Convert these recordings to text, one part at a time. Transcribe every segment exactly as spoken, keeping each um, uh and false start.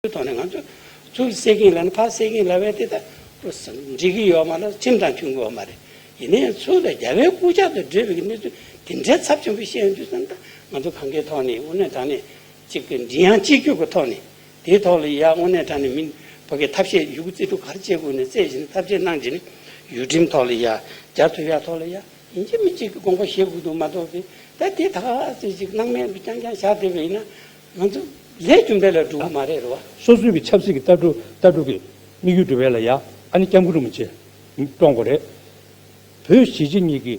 ཚོའི་ཐོག་ནས་ང་ཚོ་ཚུར་བསད་ཀྱིན་ལབ་ན་ཕར་བསད་ཀྱིན་ལབ་པ་དེ་ད་འགྲིག་གི་ཡོད་མ་རེད། ཁྲིམས་དང་མཐུན་གྱི་ཡོད་མ་རེད། ཡིན་ན་ཡང་ཚུར་ལ་རྒྱལ་བའི་སྐུ་ཕྱག་ཏུ་བགྲོད་པའི་གནས་ཚུལ་དེ་འདྲའི་ཚབས་ཆེན་པོ་བཤད་ཡོང་དུས་ཙམ་ད་ང་ཚོ་གང་གའི་ཐོག་ནས་དངོས་གནས་དྲང་གནས་གཅིག་གི་མགྲིན་དབྱངས་གཅིག་གྱུར་གྱི་ཐོག་ནས་དེའི་ཐོག་ལ་ཡ་དངོས་གནས་དྲང་གནས་མི་ཕ་གིའི་ཐབས་ཤེས་ཡོད་རྒུ་རྩལ་སྤྲུགས་ག་རེ་བྱེད་དགོས་ནས་རྩད་བཞིན་ཐབས་ཤེས་གནང་བྱས་ནས་ཡུལ་ཁྲིམས་ཐོག་ལ་ཡ་སྦྱར་ཐུབ་ཡ་ཐོག་ལ་ཡ། ཡིན་གཅིག་མིན་གཅིག་གི་དགོངས་པ་བཞེས་དགོས་འདུག་མ་གཏོགས་པའི་ད་དེ་ད་ག་ཚོད་ཅིག་སྣང་མེད་དུ་རྐྱང་རྐྱང་བཞག་བསྡད་པ་ཡིན་ན་ང་ཚོ་ལས་རྒྱུ་འབྲས་ལ་འགྲོ་གི་མ་རེད་རེད་བ། སོ་སོའི་གི་ཆབ་སྲིད་ཀྱི་ལྟ་གྲུབ་ལྟ་གྲུབ་ཀྱི་དམིགས་ཡུལ་སྒྲུབ་པ་ལ་ཡ་ཨ་ནི་སྐྱབས་མགོན་རིན་པོ་ཆེ་བཀྲོངས་དགོས་རེད། བོད་གཞིས་བྱེས་གཉིས་ཀྱི་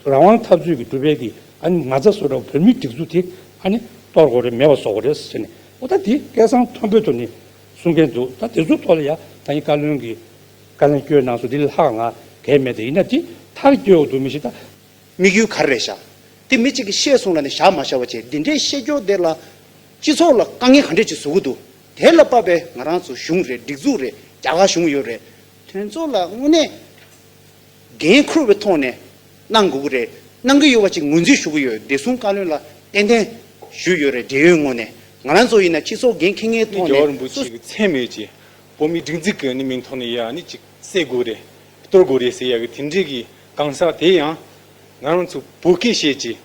རང་དབང་འཐབ་རྩོད་ཀྱི་སྒྲུབ་པའི་གི་ཨ་ནི་མ་རྩ་བཟོ་འདྲ་བོ་བོད་མིའི་སྒྲིག་འཛུགས་དེ་ཨ་ནི་གཏོར་དགོས་རེད། མེད་པ་བཟོ་དགོས་རེད་ཟེར་ནས་འོ་ད་དེ་སྐད་གསང་མཐོན་པོའི་ཐོག་ནས་གསུང་མཁན་འདུག་ད་དེ་ཚོའི་ཐོག་ལ་ཡ་ད་ཡིན་བཀའ་བློན་གྱི་བཀའ་ལན་སྐྱོན་གནང་སོང་། དེ་ལས་ལྷག་ང་གལ་མེད་དེ་ཡིན་ན་དེ་མཐར་སྐྱོལ་འོག་ཏུ་མི་ཤེས་ད། དམིགས་ཡུལ་ག་རེ་རེད་ཤག་དེ་མི་གཅིག་གིས་ཤེས་སོང་ལབ་ནས་བཞག་མ་བཞག་པ་བྱས། འདི་འདྲའི་ཤེས་སྐྱོ་དེ་ལ་སྤྱི་ཚོགས་ལ་དཀའ་ངལ་ག་འདྲས་ཅིག་བཟོ་གི་འདུག་དེ་ལ་དཔག་པའི་ང་རང་ཚོ་གཞུང་རེད། སྒྲིག་འཛུགས་རེད། རྒྱ་གར་གཞུང་ཡོད་རེད། དེ་ཚོ་ལ་དངོས་གནས་འགན་འཁུར་བའི་ཐོག་ནས་གནང་དགོས་ཀྱི་རེད། གནང་གི་ཡོད་པ་ཅིག་ངོས་འཛིན་ཞུ་གི་ཡོད། བདེ་སྲུང་བཀའ་བློན་ལ་ཏན་ཏན་ཞུས་ཡོད་རེད། འབྲེལ་ཡོད་ངོས་ནས་ང་རང་ཚོ་ཡིན་ན་སྤྱི་ཚོགས་འགན་འཁྱེར་མཁན་ནི་ཐོག་རྒྱལ་བ་ནས་རིན་པོ་ཆེ་སོ་གི་མཚན་མེད་ཅིག་བོད་མིའི་སྒྲིག་འཛུགས་ཀྱི་ནི་མིང་ཐོག་ནས་ཡ་ནི་ཅིག་བསད་དགོས་རེད། གཏོར་དགོས་རེད་ཟེར་ཡ་གི་དེ་འདྲའི་གི་གང་ཟག་དེ་ཡང་ང་རང་ཚོ་བོད་སྐད་བཤད་ཀྱི་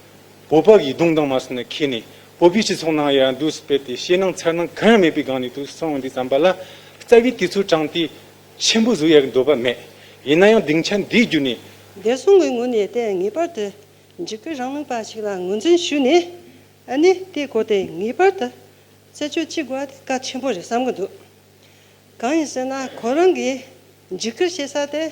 བོད་པ་གི་གདོང་དང་མ་སོང་ན་ཁྱེར་ནས་བོད་པའི་སྤྱི་ཚོགས་ནང་ཡ་འདུག་སྤེལ་ཏེ་ཞེད་སྣང་འཚེར་སྣང་གང་ཡང་མེད་པའི་སྒང་ནས་འདུག་སོང་འདི་ཙམ་པ་ལ་རྩ་བའི་དུས་ཚོད་དྲངས་ཏེ་ཆེན་པོ་བཟོ་ཡ་གི་འདོད་པ་མེད། ཡིན་ན་ཡང་སྡིངས་ཆ་འདིའི་བརྒྱུད་ནས། བདེ་སྲུང་གི་ངོས་ནས་དེ་ངེས་པར་དུ་འཇིགས་སྐུལ་རིང་ལུགས་པ་ཞིག་ལ་ངོས་འཛིན་ཞུས་ནས་ཨ་ནི་དེའི་སྐོར་དེ་ངེས་པར་དུ་རྩད་གཅོད་བྱེད་དགོས་པ་དེ་གལ་ཆེན་པོ་རེད་བསམ་གྱི་འདུག་གང་ཡིན་ཟེར་ན་ཁོ་རང་གིས་འཇིགས་སྐུལ་བྱེད་ས་དེ་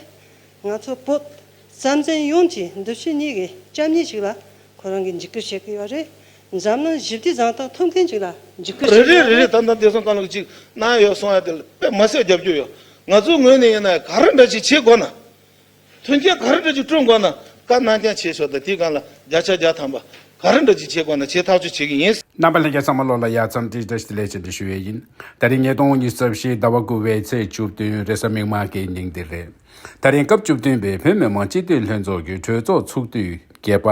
ང་ཚོ་བོད་རྩ་འཛིན་ཡོངས་ཀྱི་འདུ་ཤེས་གཉིས་ཀྱི་སྐྱབས་གནས་ཤིག་ལ་ཁོ་རང་གིས་འཇིགས་སྐུལ་བྱེད་ཀྱི་ཡོད་རེད། འཛམ་གླིང་ཞི་བདེ་བཟང་ཐང་ཐོབ་མཁན་ཅིག་ལ་འཇིགས་སྐུལ་རེད་བྱེད་ཀྱི་རེད་རེད་ཡོད་རེད། རེད། ད་ལྟ་བདེ་སྲུང་བཀའ་བློན་གྱིས་ཅིག་གནང་ཡོད་གསུང་ཡ་དེ་ལ་དཔེ་མ་སྲིད་རྒྱབ་སྐྱོར་ཡོད། ང་ཚོའི་ངོས་ནས་ཡིན་ན་ག་རེ་འདྲ་ཅིག་བྱེད་དགོས་ན། མཐུན་རྐྱེན་ག་རེ་འདྲ་ཅིག་བསྐྲུན་དགོས་ན་བཀའ་གནང་རྐྱང་བྱེད་ཤོག་དང་དེའི་སྒང་ལ་བརྒྱ་ཆ་བརྒྱ་ཐམ་པ་ག་རེ་འདྲ་ཅིག་བྱེད་དགོས་ན་བྱེད་ཐག་གཅོད་བྱེད་ཀྱི་ཡིན། རྣམ་པ་ལྷན་རྒྱས་ཚང་མ་ལོ་ལ་ཡ་འཚམས་འདྲི་བཀྲ་ཤིས་བདེ་ལེགས་བཅས་འདྲི་ཞུ་ཡས་ཡིན། ད་རིང་ཉིས་སྟོང་ཉི་ཤུ་རྩ་བཞི་ཟླ་བ་དགུ་པའི་ཚེས་བཅུ་བདུན་རེས་གཟའ་མིག་དམར་གྱི་ཉིན་དེ་རེད། ད་རིང་སྐབས་བཅུ་བདུན་པའི་བོད་མི་མང་སྤྱི་འཐུས་ལྷན་ཚོགས་ཀྱི་གྲོས་ཚོགས་ཚོགས་དུས་བརྒྱད་པ་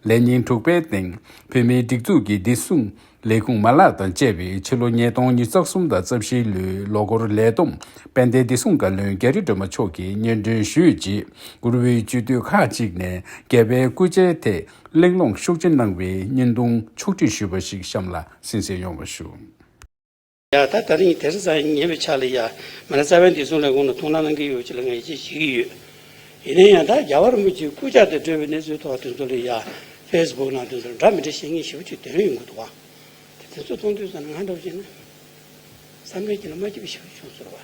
ལས་ཉིན་དྲུག་པའི་སྟེང་བོད་མིའི་སྒྲིག་འཛུགས་ཀྱི་བདེ་སྲུང་ལས་ཁུངས་མ་ལག་དང་བཅས་པའི་ཕྱི་ལོ་ཉིས་སྟོང་ཉི་ཤུ་རྩ་གསུམ་དང་རྩ་བཞིའི་ལོའི་ལོ་འཁོར་ལས་བསྡོམས་དཔལ་ལྡན་བདེ་སྲུང་བཀའ་བློན་རྒྱ་རི་སྒྲོལ་མ་མཆོག་གིས་སྙན་སྒྲོན་ཞུས་རྗེས་བཀུར་འོས་སྤྱི་འཐུས་ཁག་ཅིག་ནས་རྒྱལ་བའི་སྐུ་ཕྱྭའི་ཐད་གླེང་སློང་ཤུགས་ཆེ་གནང་བའི་བརྙན་ཐུང་ཕྱོགས་སྒྲིག་ཞུས་པ་ཞིག་གཤམ་ལ་གསན་གཟིགས་ཡོང་བ་ཞུ། ཡ་ད་ད་རིང་དེ་རིང་སང་ཉིན་ཉེ་བའི་ཆ་ལ་ཡ་མ་ཎི་རྩ་བའི་བདེ་སྲུང་ལས་ཁུངས་ལ་ཐུགས་སྣང་གནང་གི་ཡོད་ཅེས་ལ་ངས་ཡིད་ཆེས་བྱེད་ཀྱི་ཡོད། ཡིན་ན་ཡང་ད་རྒྱལ་བ་རིན་པོ་ཆེའི་སྐུ་ཕྱྭ་དང་འབྲེལ་བའི་གནས་ཚུལ་ཐོག་དེ་ཚོ་ལ་ཡ་ཕེ་སི་བུག་ནང་དེ་ཚོ་འདྲ་མི་འདྲ་བཤད་མཁན་ཞེ་པོ་ཅིག་ཐོན་ཡོང་གི་འདུག་བ། དེ་དེ་ཚོ་མཐོང་དུས་ཙམ་ང་འདྲ་བོ་བྱས་ན་བསམ་བློའི་དཀྱིལ་ལ་མ་སྐྱིད་པ་ཞེ་པོ་བྱུང་སོང་བ།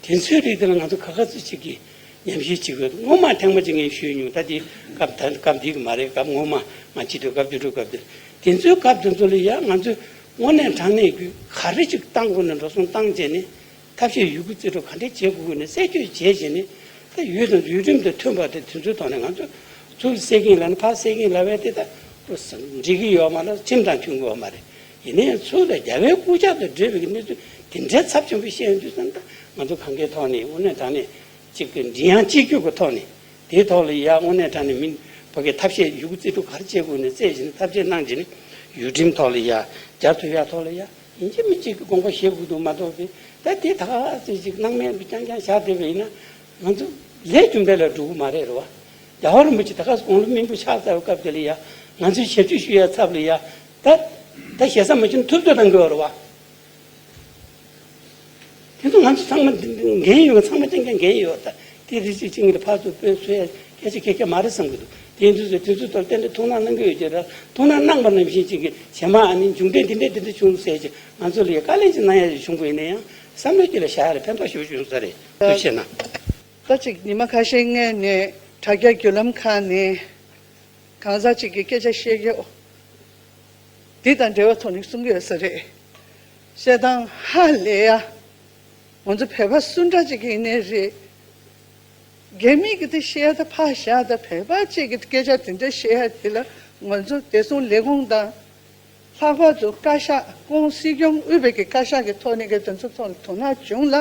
དེ་ཚོའི་རིགས་དེ་ལ་ང་ཚོ་ག་ག་ཚོད་ཅིག་གིས་ཉམས་ཞིབ་བྱེད་དགོས། སྔོན་མ་ཐེངས་མ་གཅིག་ངས་ཞུས་མྱོང་། ད་དེ་སྐབས་ད་སྐབས་འདི་གི་མ་རེད། སྐབས་སྔོན་མ་ང་སྤྱི་འཐུས་སྐབས་བཅུ་དྲུག་སྐབས་དེར་དེ་ཚོའི་སྐབས་དེ་ཚོ་ལ་ཡ་ང་ཚོས་དངོས་གནས་དྲང་གནས་ཀྱི་ག་རེ་ཅིག་བཏང་དགོས་ན་འགྲོ་སོང་བཏང་བྱས་ནས་ཐབས་ཤེས་ཡོད་རྒུ་རྩལ་སྤྲུགས་ག་འདྲས་བྱེད་དགོས་ཀྱི་ན་གསལ་བརྗོད་བྱས་བྱས་ནས་ད་ཡུལ་དང་ཡུལ་ཁྲིམས་དང་མཐུན་པ་དེ་དེ་ཚོའི་ཐོག་ནས་ང་ཚོ་ཚུར་བསད་ཀྱིན་ལབ་ན་ཕར་བསད་ཀྱིན་ལབ་པ་དེ་ད་འགྲིག་གི་ཡོད་མ་རེད། ཁྲིམས་དང་མཐུན་གྱི་ཡོད་མ་རེད། ཡིན་ན་ཡང་ཚུར་ལ་རྒྱལ་བའི་སྐུ་ཕྱག་ཏུ་བགྲོད་པའི་གནས་ཚུལ་དེ་འདྲའི་ཚབས་ཆེན་པོ་བཤད་ཡོང་དུས་ཙམ་ད་ང་ཚོ་གང་གའི་ཐོག་ནས་དངོས་གནས་དྲང་གནས་གཅིག་གི་མགྲིན་དབྱངས་གཅིག་གྱུར་གྱི་ཐོག་ནས་དེའི་ཐོག་ལ་ཡ་དངོས་གནས་དྲང་གནས་མི་ཕ་གིའི་ཐབས་ཤེས་ཡོད་རྒུ་རྩལ་སྤྲུགས་ག་རེ་བྱེད་དགོས་ནས་རྩད་བཞིན་ཐབས་ཤེས་གནང་བྱས་ནས་ཡུལ་ཁྲིམས་ཐོག་ལ་ཡ་སྦྱར་ཐུབ་ཡ་ཐོག་ལ་ཡ་ཡིན་གཅིག་མིན་གཅིག་གི་དགོངས་པ་བཞེས་དགོས་འདུག་མ་གཏོགས་པའི་ད་དེ་ད་ག་ཚོད་ཅིག་སྣང་མེད་དུ་རྐྱང་རྐྱང་བཞག་བསྡད་པ་ཡིན་ན་ང་ཚོ་ལས་རྒྱུ་འབྲས་ལ་འགྲོ་གི་མ་རེད་རེད་བ། རྒྱལ་བ་རིན་པོ་ཆེ་ད་ག་དགུང་ལོ་སྨིན་པོ་ཆགས་ཚར་བའི་སྐབས་དེ་ལ་ཡ་ང་ཚོས་ཞབས་ཕྱི་ཞུ་ཡ་ཚབ་ལ་ཡ་ད་ད་ཞེ་ས་མ་བྱུང་ཐུབ་ཚོད་གཏང་གི་ཡོད་རེད་བ། དེ་ཚོ་ང་ཚོ་ཚང་མ་འགན་ཡོད། ཚང་མ་ཅན་གྱི་འགན་ཡོད། ད་དེ་རེ་ཅིག་ཅིག་ངེད་ཕར་ཚུར་སྤོས་ཚུལ་ཡ་སྐད་ཆ་ཁེ་ཁེ་མ་རེད་བསམ་གྱི་འདུག་དེ་ཚོ་དེ་ཚོ་ཐོག་ཏན་ཏན་ཐུགས་སྣང་གནང་གི་ཡོད་ཀྱི་རེད། ཐུགས་སྣང་གནང་པ་ནང་བཞིན་ཅིག་གི་བྱེ་མ་ཨ་ནི་མཇུག་འབྲས་འདི་འདྲས་འདི་འདྲས་བྱུང་ཟེར་ཅིག་ང་ཚོ་ལ་ཡ་དཀའ་ལས་ཅིག་གནང་ཡ་ཅིག་བྱུང་དགོས་ཡིན་ན་ཡང་བསམ་བློ་ཅིག་ལ་བཞག་ཡ་ལ་ཕན་ཐོགས་ཞེ་པོ་བྱུང་ས་རེད། ཐུགས་རྗེ་ཆེ་གནང་། ད་ཅིག་ཉི་མ་ཁ་ཤས་སྔོན་ནས་དྲ་རྒྱ་བརྒྱུད་ལམ་ཁག་ནས་གང་ཟག་ཅིག་གི་སྐད་ཆ་བཤད་རྒྱུ་འདི་དང་འབྲེལ་བ་ཐོག་ནས་གསུང་གི་ཡོད་ས་རེད། བཤད་སྟངས་ཧ་ལས་ཡ། ང་ཚོ་བོད་པ་སུ་འདྲ་ཅིག་ཡིན་ནའི་རེད། རྒྱ་མི་གི་དེ་བཤད་ད་ཕར་བཞག་ད་བོད་པ་ཅིག་གི་སྐད་ཆ་དེ་འདྲ་བཤད་ཡ་དེ་ལ་ང་ཚོ་བདེ་སྲུང་ལས་ཁུངས་དང་། ལྷག་པར་དུ་བཀའ་ཤག་ཁོང་སྲིད་སྐྱོང་དབུས་པའི་གི་བཀའ་ཤག་གི་ཐོག་ནས་གི་དེ་ཚོ་ཐོག་ལ་དོ་སྣང་བྱུང་ལ།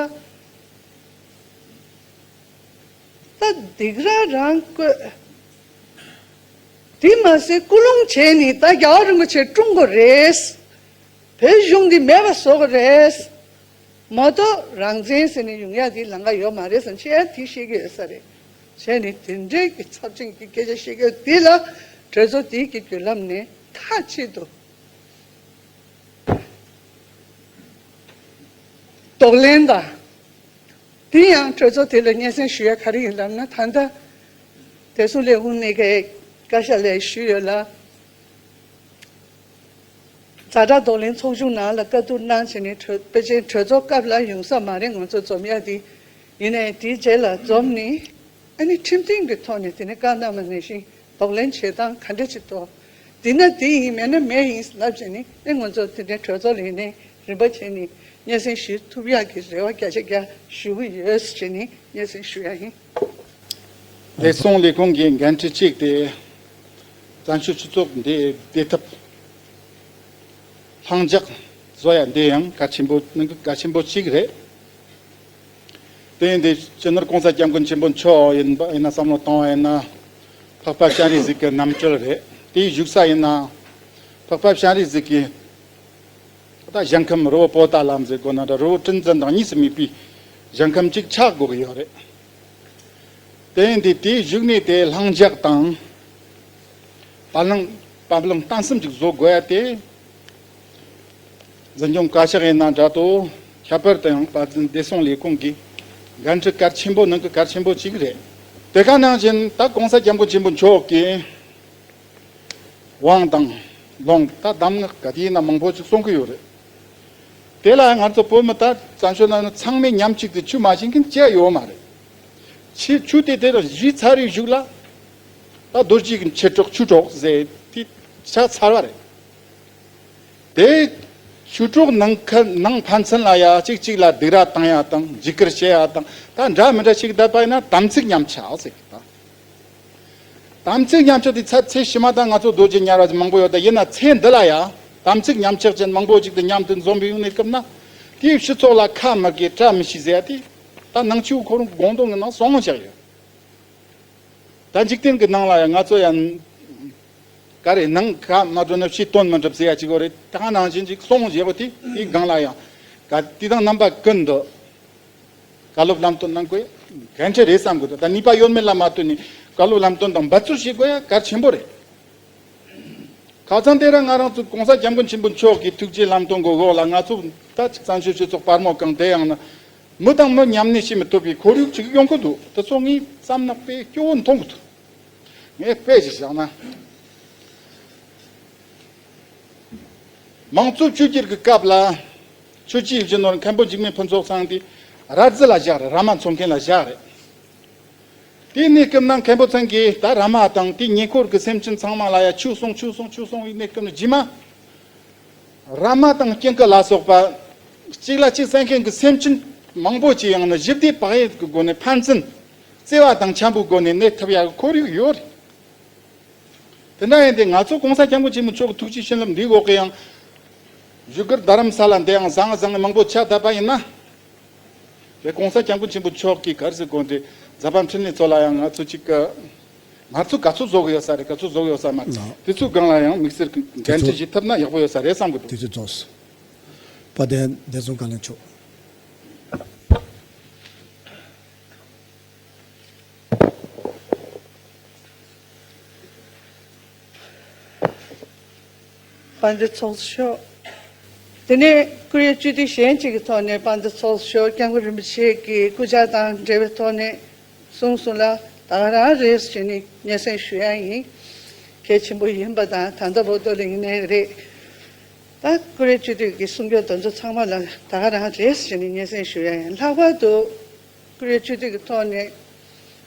ད་སྡིགས་ར་རང་བཀོད། དེ་མ་ཟད་སྐུལ་སློང་བྱས་ནས་ད་རྒྱལ་བ་རིན་པོ་ཆེ་བཀྲོངས་དགོས་རེད། བོད་གཞུང་འདི་མེད་པ་བཟོ་དགོས་རེད། མ་གཏོགས་རང་བཙན་ཟེར་ནས་ཡོང་ཡ་དེ་ལམ་ཁ་ཡོད་མ་རེད་ཟེར་ནས་ཁྱེད་ཡང་དེ་ཤེས་ཀྱི་ཡོད་ས་རེད། བྱས་ནས་དེ་འདྲའི་གི་ཚབས་ཆེན་གྱི་སྐད་ཆ་བཤད་ཀྱི་ཡོད་དེ་ལ་གྲོས་ཚོགས་དེའི་གི་བརྒྱུད་ལམ་ནས་མཐའ་གཅིག་ཏུ་གདོང་ལེན་དང་། དེ་ཡང་གྲོས་ཚོགས་དེ་ལ་སྙན་སེང་ཞུ་ཡ་ག་རེ་ཡིན་ལབ་ན། ད་ལྟ་བདེ་སྲུང་ལས་ཁུངས་ནས་ཀྱི་བཀའ་ཤག་ལ་ཞུས་ཡོད་ལ། ཛ་དྲག་གདོང་ལེན་ཚོགས་ཆུང་ནང་ལ་བཀའ་བསྡུར་གནང་བྱས་ནས་གྲོས་དཔེ་ཅན་གྲོས་ཚོགས་སྐབས་ལ་ཡོང་ས་མ་རེད། ང་ཚོ་འཛོམས་ཡ་དེ་ཡིན་ནའི་དེའི་རྗེས་ལ་འཛོམས་ནས་ཨ་ནི་ཁྲིམས་མཐུན་གྱི་ཐོག་ནས་དེ་ནས་བཀའ་གནང་བ་ནང་བཞིན་གདོང་ལེན་བྱེད་སྟངས་ག་འདྲ་ཅིག་འདུག་དེ་ན་དེ་ཡིན། མེད་ན་མེད་ཡིན་ལབ་བྱས་ནས་ཨེ་ང་ཚོ་དེ་འདྲའི་གྲོས་ཚོགས་ལ་ཡིན་ནའི་རིམ་པ་བྱས་ནས་སྙན་སེང་ཞུ་ཐུབ་ཡག་གི་རེ་བ་བརྒྱ་ཆ་བརྒྱ་ཞུ་གི་ཡོད་ཟེར་བྱས་ནས་སྙན་སེང་ཞུ་ཡ་ཡིན། བདེ་སྲུང་ལས་ཁུངས་ཀྱི་འགན་འཁྲི་གཅིག་དེ་བཙན་བྱོལ་སྤྱི་ཚོགས་འདི་བདེ་ཐབས་ལྷིང་འཇགས་བཟོ་ཡ་འདི་ཡང་གལ་ཆེན་པོ་ནང་གི་གལ་ཆེན་པོ་གཅིག་རེད། དེ་ཡིན་དུས་སྤྱི་ནོར་༸གོང་ས་༸སྐྱབས་མགོན་ཆེན་པོ་མཆོག་ཡིན་པ་ཡིན་ན། བསམ་བློ་བཏང་བ་ཡིན་ན། འཕགས་པ་སྤྱན་རས་གཟིགས་ཀྱི་རྣམ་སྤྲུལ་རེད། དེའི་བཞུགས་ས་ཡིན་ན་འཕགས་པ་སྤྱན་རས་གཟིགས་ཀྱི་ད་ཞིང་ཁམས་རི་བོ་པོ་ཏཱ་ལ་ཟེར་དགོས་ན་འདྲ། རི་བོ་ཏྲེན་ཙན་དང་གཉིས་སུ་མེད་པའི་ཞིང་ཁམས་གཅིག་ཆགས་དགོས་ཀྱི་ཡོད་རེད། དེ་ཡིན་དུས་དེའི་བཞུགས་གནས་དེ་ལྷིང་འཇགས་དང་བར་ལམ་བར་ལམ་བརྟན་གསུམ་ཅིག་བཟོ་དགོས་ཡ་དེ། འཛིན་སྐྱོང་བཀའ་ཤག་ཡིན་ན་འདྲ་དོ། ཁྱད་པར་དུ་ཡང་བདེ་སྲུང་ལས་ཁུངས་ཀྱི་འགན་འཁྲི་གལ་ཆེན་པོ་ནང་གི་གལ་ཆེན་པོ་གཅིག་རེད། དེ་ག་ནང་བཞིན་ད་༸གོང་ས་༸སྐྱབས་མགོན་ཆེན་པོ་མཆོག་གི་དབང་དང་ལུང་ད་གདམས་ངག་ག་དེ་ཡིན་ན་མང་པོ་ཅིག་གསུང་གི་ཡོད་རེད། དེ་ལ་ང་ཚོ་བོད་མི་ད་བཙན་བྱོལ་ནང་ཚང་མས་མཉམ་གཅིག་ཏུ་ཆུ་མ་བཞེངས་མཁན་ཅི་ཡང་ཡོད་མ་རེད། ཆུ་ཆུ་དེ་དེ་རུ་བཞུས་ཚར་བའི་གཞུག་ལ་ད་རྡོ་རྗེ་གི་མཆེད་གྲོགས་ཆུ་གྲོགས་ཟེར་དེ་ཆགས་ཚར་བ་རེད། དེ་ཆུ་གྲོགས་ནང་ཁ་ནང་ཕན་ཚུན་ལ་ཡ་གཅིག་གཅིག་ལ་སྡིགས་ར་བཏང་ཡ་དང་འཇིགས་སྐུལ་བྱེད་ཡ་དང་ད་འདྲ་མི་འདྲ་ཞིག་བསྡད་པ་ཡིན་ན་དམ་ཚིག་ཉམས་ཆག་ཟེར་གི་ད། དམ་ཚིག་ཉམས་ཆག་དེ་ཚ་ཚེ་ཕྱི་མ་དང་ང་ཚོ་རྡོ་རྗེ་ཉར་བ་ཅིག་མང་པོ་ཡོད། ད་ཡིན་ན་ཚེ་འདི་ལ་ཡ་དམ་ཚིག་ཉམས་ཆག་ཅན་མང་པོ་ཅིག་དང་མཉམ་དུ་འཛོམས་པའི་གནས་སྐབས་ན་དེའི་སྤྱི་ཚོགས་ལ་ཁ་མི་དགེ་གྲལ་མི་ཤེས་ཟེར་ཡ་དེ་ད་ནང་ཆོས་ཁོ་རང་གི་དགོངས་དོན་གྱི་ནང་གསུངས་བཞག་ཡོད། ད་འཇིག་རྟེན་གྱི་ནང་ལ་ཡང་ང་ཚོ་ཡང་ག་རེ་ནང་ཁ་མ་འགྲོ་ན་ཕྱི་དོན་མི་འགྲུབ་ཟེར་ཡ་གཅིག་པོ་རེད། ད་ནང་བཞིན་ཅིག་གསུངས་བཞག་པ་དེ་དེའི་སྒང་ལ་ཡང་ག་དེ་དང་རྣམ་པ་ཀུན་ཏུ་བཀའ་སློབ་ལམ་སྟོན་གནང་དགོས་ཡ་གལ་ཆེ་རེད་བསམ་གི་འདུག་ད་ནུས་པ་ཡོད་མེད་ལ་མ་ལྟོས་ནས་བཀའ་སློབ་ལམ་སྟོན་དང་འབད་རྩོལ་བྱེད་དགོས་ཡ་གལ་ཆེན་པོ་རེད། ཁ་སང་དེ་རིང་ང་རང་ཚོ་༸གོང་ས་༸སྐྱབས་མགོན་ཆེན་པོ་མཆོག་གི་ཐུགས་རྗེ་ལམ་སྟོན་གྱི་འོག་ལ་ང་ཚོ་ད་ཅིག་བཙན་བྱོལ་སྤྱི་ཚོགས་དཔར་མོ་གང་དེ་ཡང་ན་མི་དང་མི་མཉམ་གནས་བྱེད་མི་ཐུབ་པའི་ཁོར་ཡུག་ཅིག་ཡོང་གི་འདུག་དེ་ཚོ་ངས་བསམ་ན་དཔེ་སྐྱོ་བོ་མཐོང་གི་འདུག་ངས་དཔེ་ཞིག་བཞག་ན། མང་གཙོ་ཆོས་བརྒྱུད་ཀྱི་སྐབས་ལ་ཆོས་ཀྱི་སྦྱིན་ནོར་མཁན་པོ་འཇིགས་མེད་ཕུན་ཚོགས་ཚང་དེ་ར་རྫི་ལ་བཞག་རེད། ར་མ་འཚོ་མཁན་ལ་བཞག་རེད། དེའི་གནས་སྐབས་ན་མཁན་པོ་ཚང་གིས་ད་ར་མ་དང་དེའི་ཉེ་འཁོར་གྱི་སེམས་ཅན་ཚང་མ་ལ་ཡ་ཆོས་གསུང་ཆོས་གསུང་ཆོས་གསུང་བའི་གནས་སྐབས་ན་རྗེས་མ་ར་མ་དང་སྐྱེ་འགུལ་ལ་སོགས་པ་གཅིག་ལ་གཅིག་བསད་མཁན་གྱི་སེམས་ཅན་མང་པོ་ཅིག་ཡང་ན་ཞི་བདེ་བག་ཡོད་ཀྱི་སྒོ་ནས་ཕན་ཚུན་བརྩེ་བ་དང་འཆམ་པོའི་སྒོ་ནས་གནས་ཐུབ་ཡག་གི་ཁོར་ཡུག་ཡོད་རེད། དེ་འདྲ་ཡིན་ཏེ་ང་ཚོ་༸གོང་ས་༸སྐྱབས་མགོན་ཆེན་པོ་མཆོག་གི་ཐུགས་རྗེ་བྱིན་རླབས་འདིའི་འོག་གི་ཡང་བཞུགས་སྒར་རྡ་རམ་ས་ལ་འདི་ཡང་བཟང་བཟང་མང་པོ་ཆགས་བསྡད་པ་ཡིན་ན། དེ་༸གོང་ས་༸སྐྱབས་མགོན་ཆེན་པོ་མཆོག་གིས་ག་རེ་ཟེར་དགོས་ཏེ་མཛད་པ་འཕྲིན་ལས་ཚོ་ལ་ཡང་ང་ཚོ་གཅིག་གི་ང་ཚོ་ག་ཚོད་བཟོ་གི་ཡོད་ས་རེད། ག་ཚོད་བཟོ་གི་ཡོད་ས་མ་རེད། ལགས། དེ་ཚོའི་སྒང་ལ་ཡང་དམིགས་བསལ་གྱི་འགན་འཁྲི་ཞིག་ཐོབ་ན་ཡག་པོ་ཡོད་ས་རེད་བསམ་གི་འདུག་དེ་ཚོ་རྫོགས་སོང་། དཔལ་ལྡན་བདེ་སྲུང་བཀའ་བློན་མཆོག་དཔལ་ལྡན་ཚོགས་གཙོ་མཆོག་དེ་ནས་བཀུར་འོས་སྤྱི་འཐུས་གཞན་གཅིག་གི་ཐོག་ནས་དཔལ་ལྡན་ཚོགས་གཙོ་མཆོག་སྐྱབས་མགོན་རིན་པོ་ཆེ་གི་སྐུ་ཕྱྭ་དང་འབྲེལ་བའི་ཐོག་ནས་གསུངས་སོང་ལ། ད་ག་རང་རེད་ཟེར་ནས་སྙན་སེང་ཞུ་ཡ་ཡིན། གལ་ཆེན་པོ་ཡིན་པ་དང་ད་ལྟ་བར་དུ་ལ་ཡིན་ནའི་རེད། ད་བཀུར་འོས་སྤྱི་འཐུས་ཀྱི་གསུང་སྐྱོར་དེ་ཚོ་ཚང་མ་ལ་ད་ག་རང་རེད་ཟེར་ནས་སྙན་སེང་ཞུ་ཡ་ཡིན། ལྷག་པར་དུ་བཀུར་འོས་སྤྱི་འཐུས་ཀྱི་ཐོག་ནས་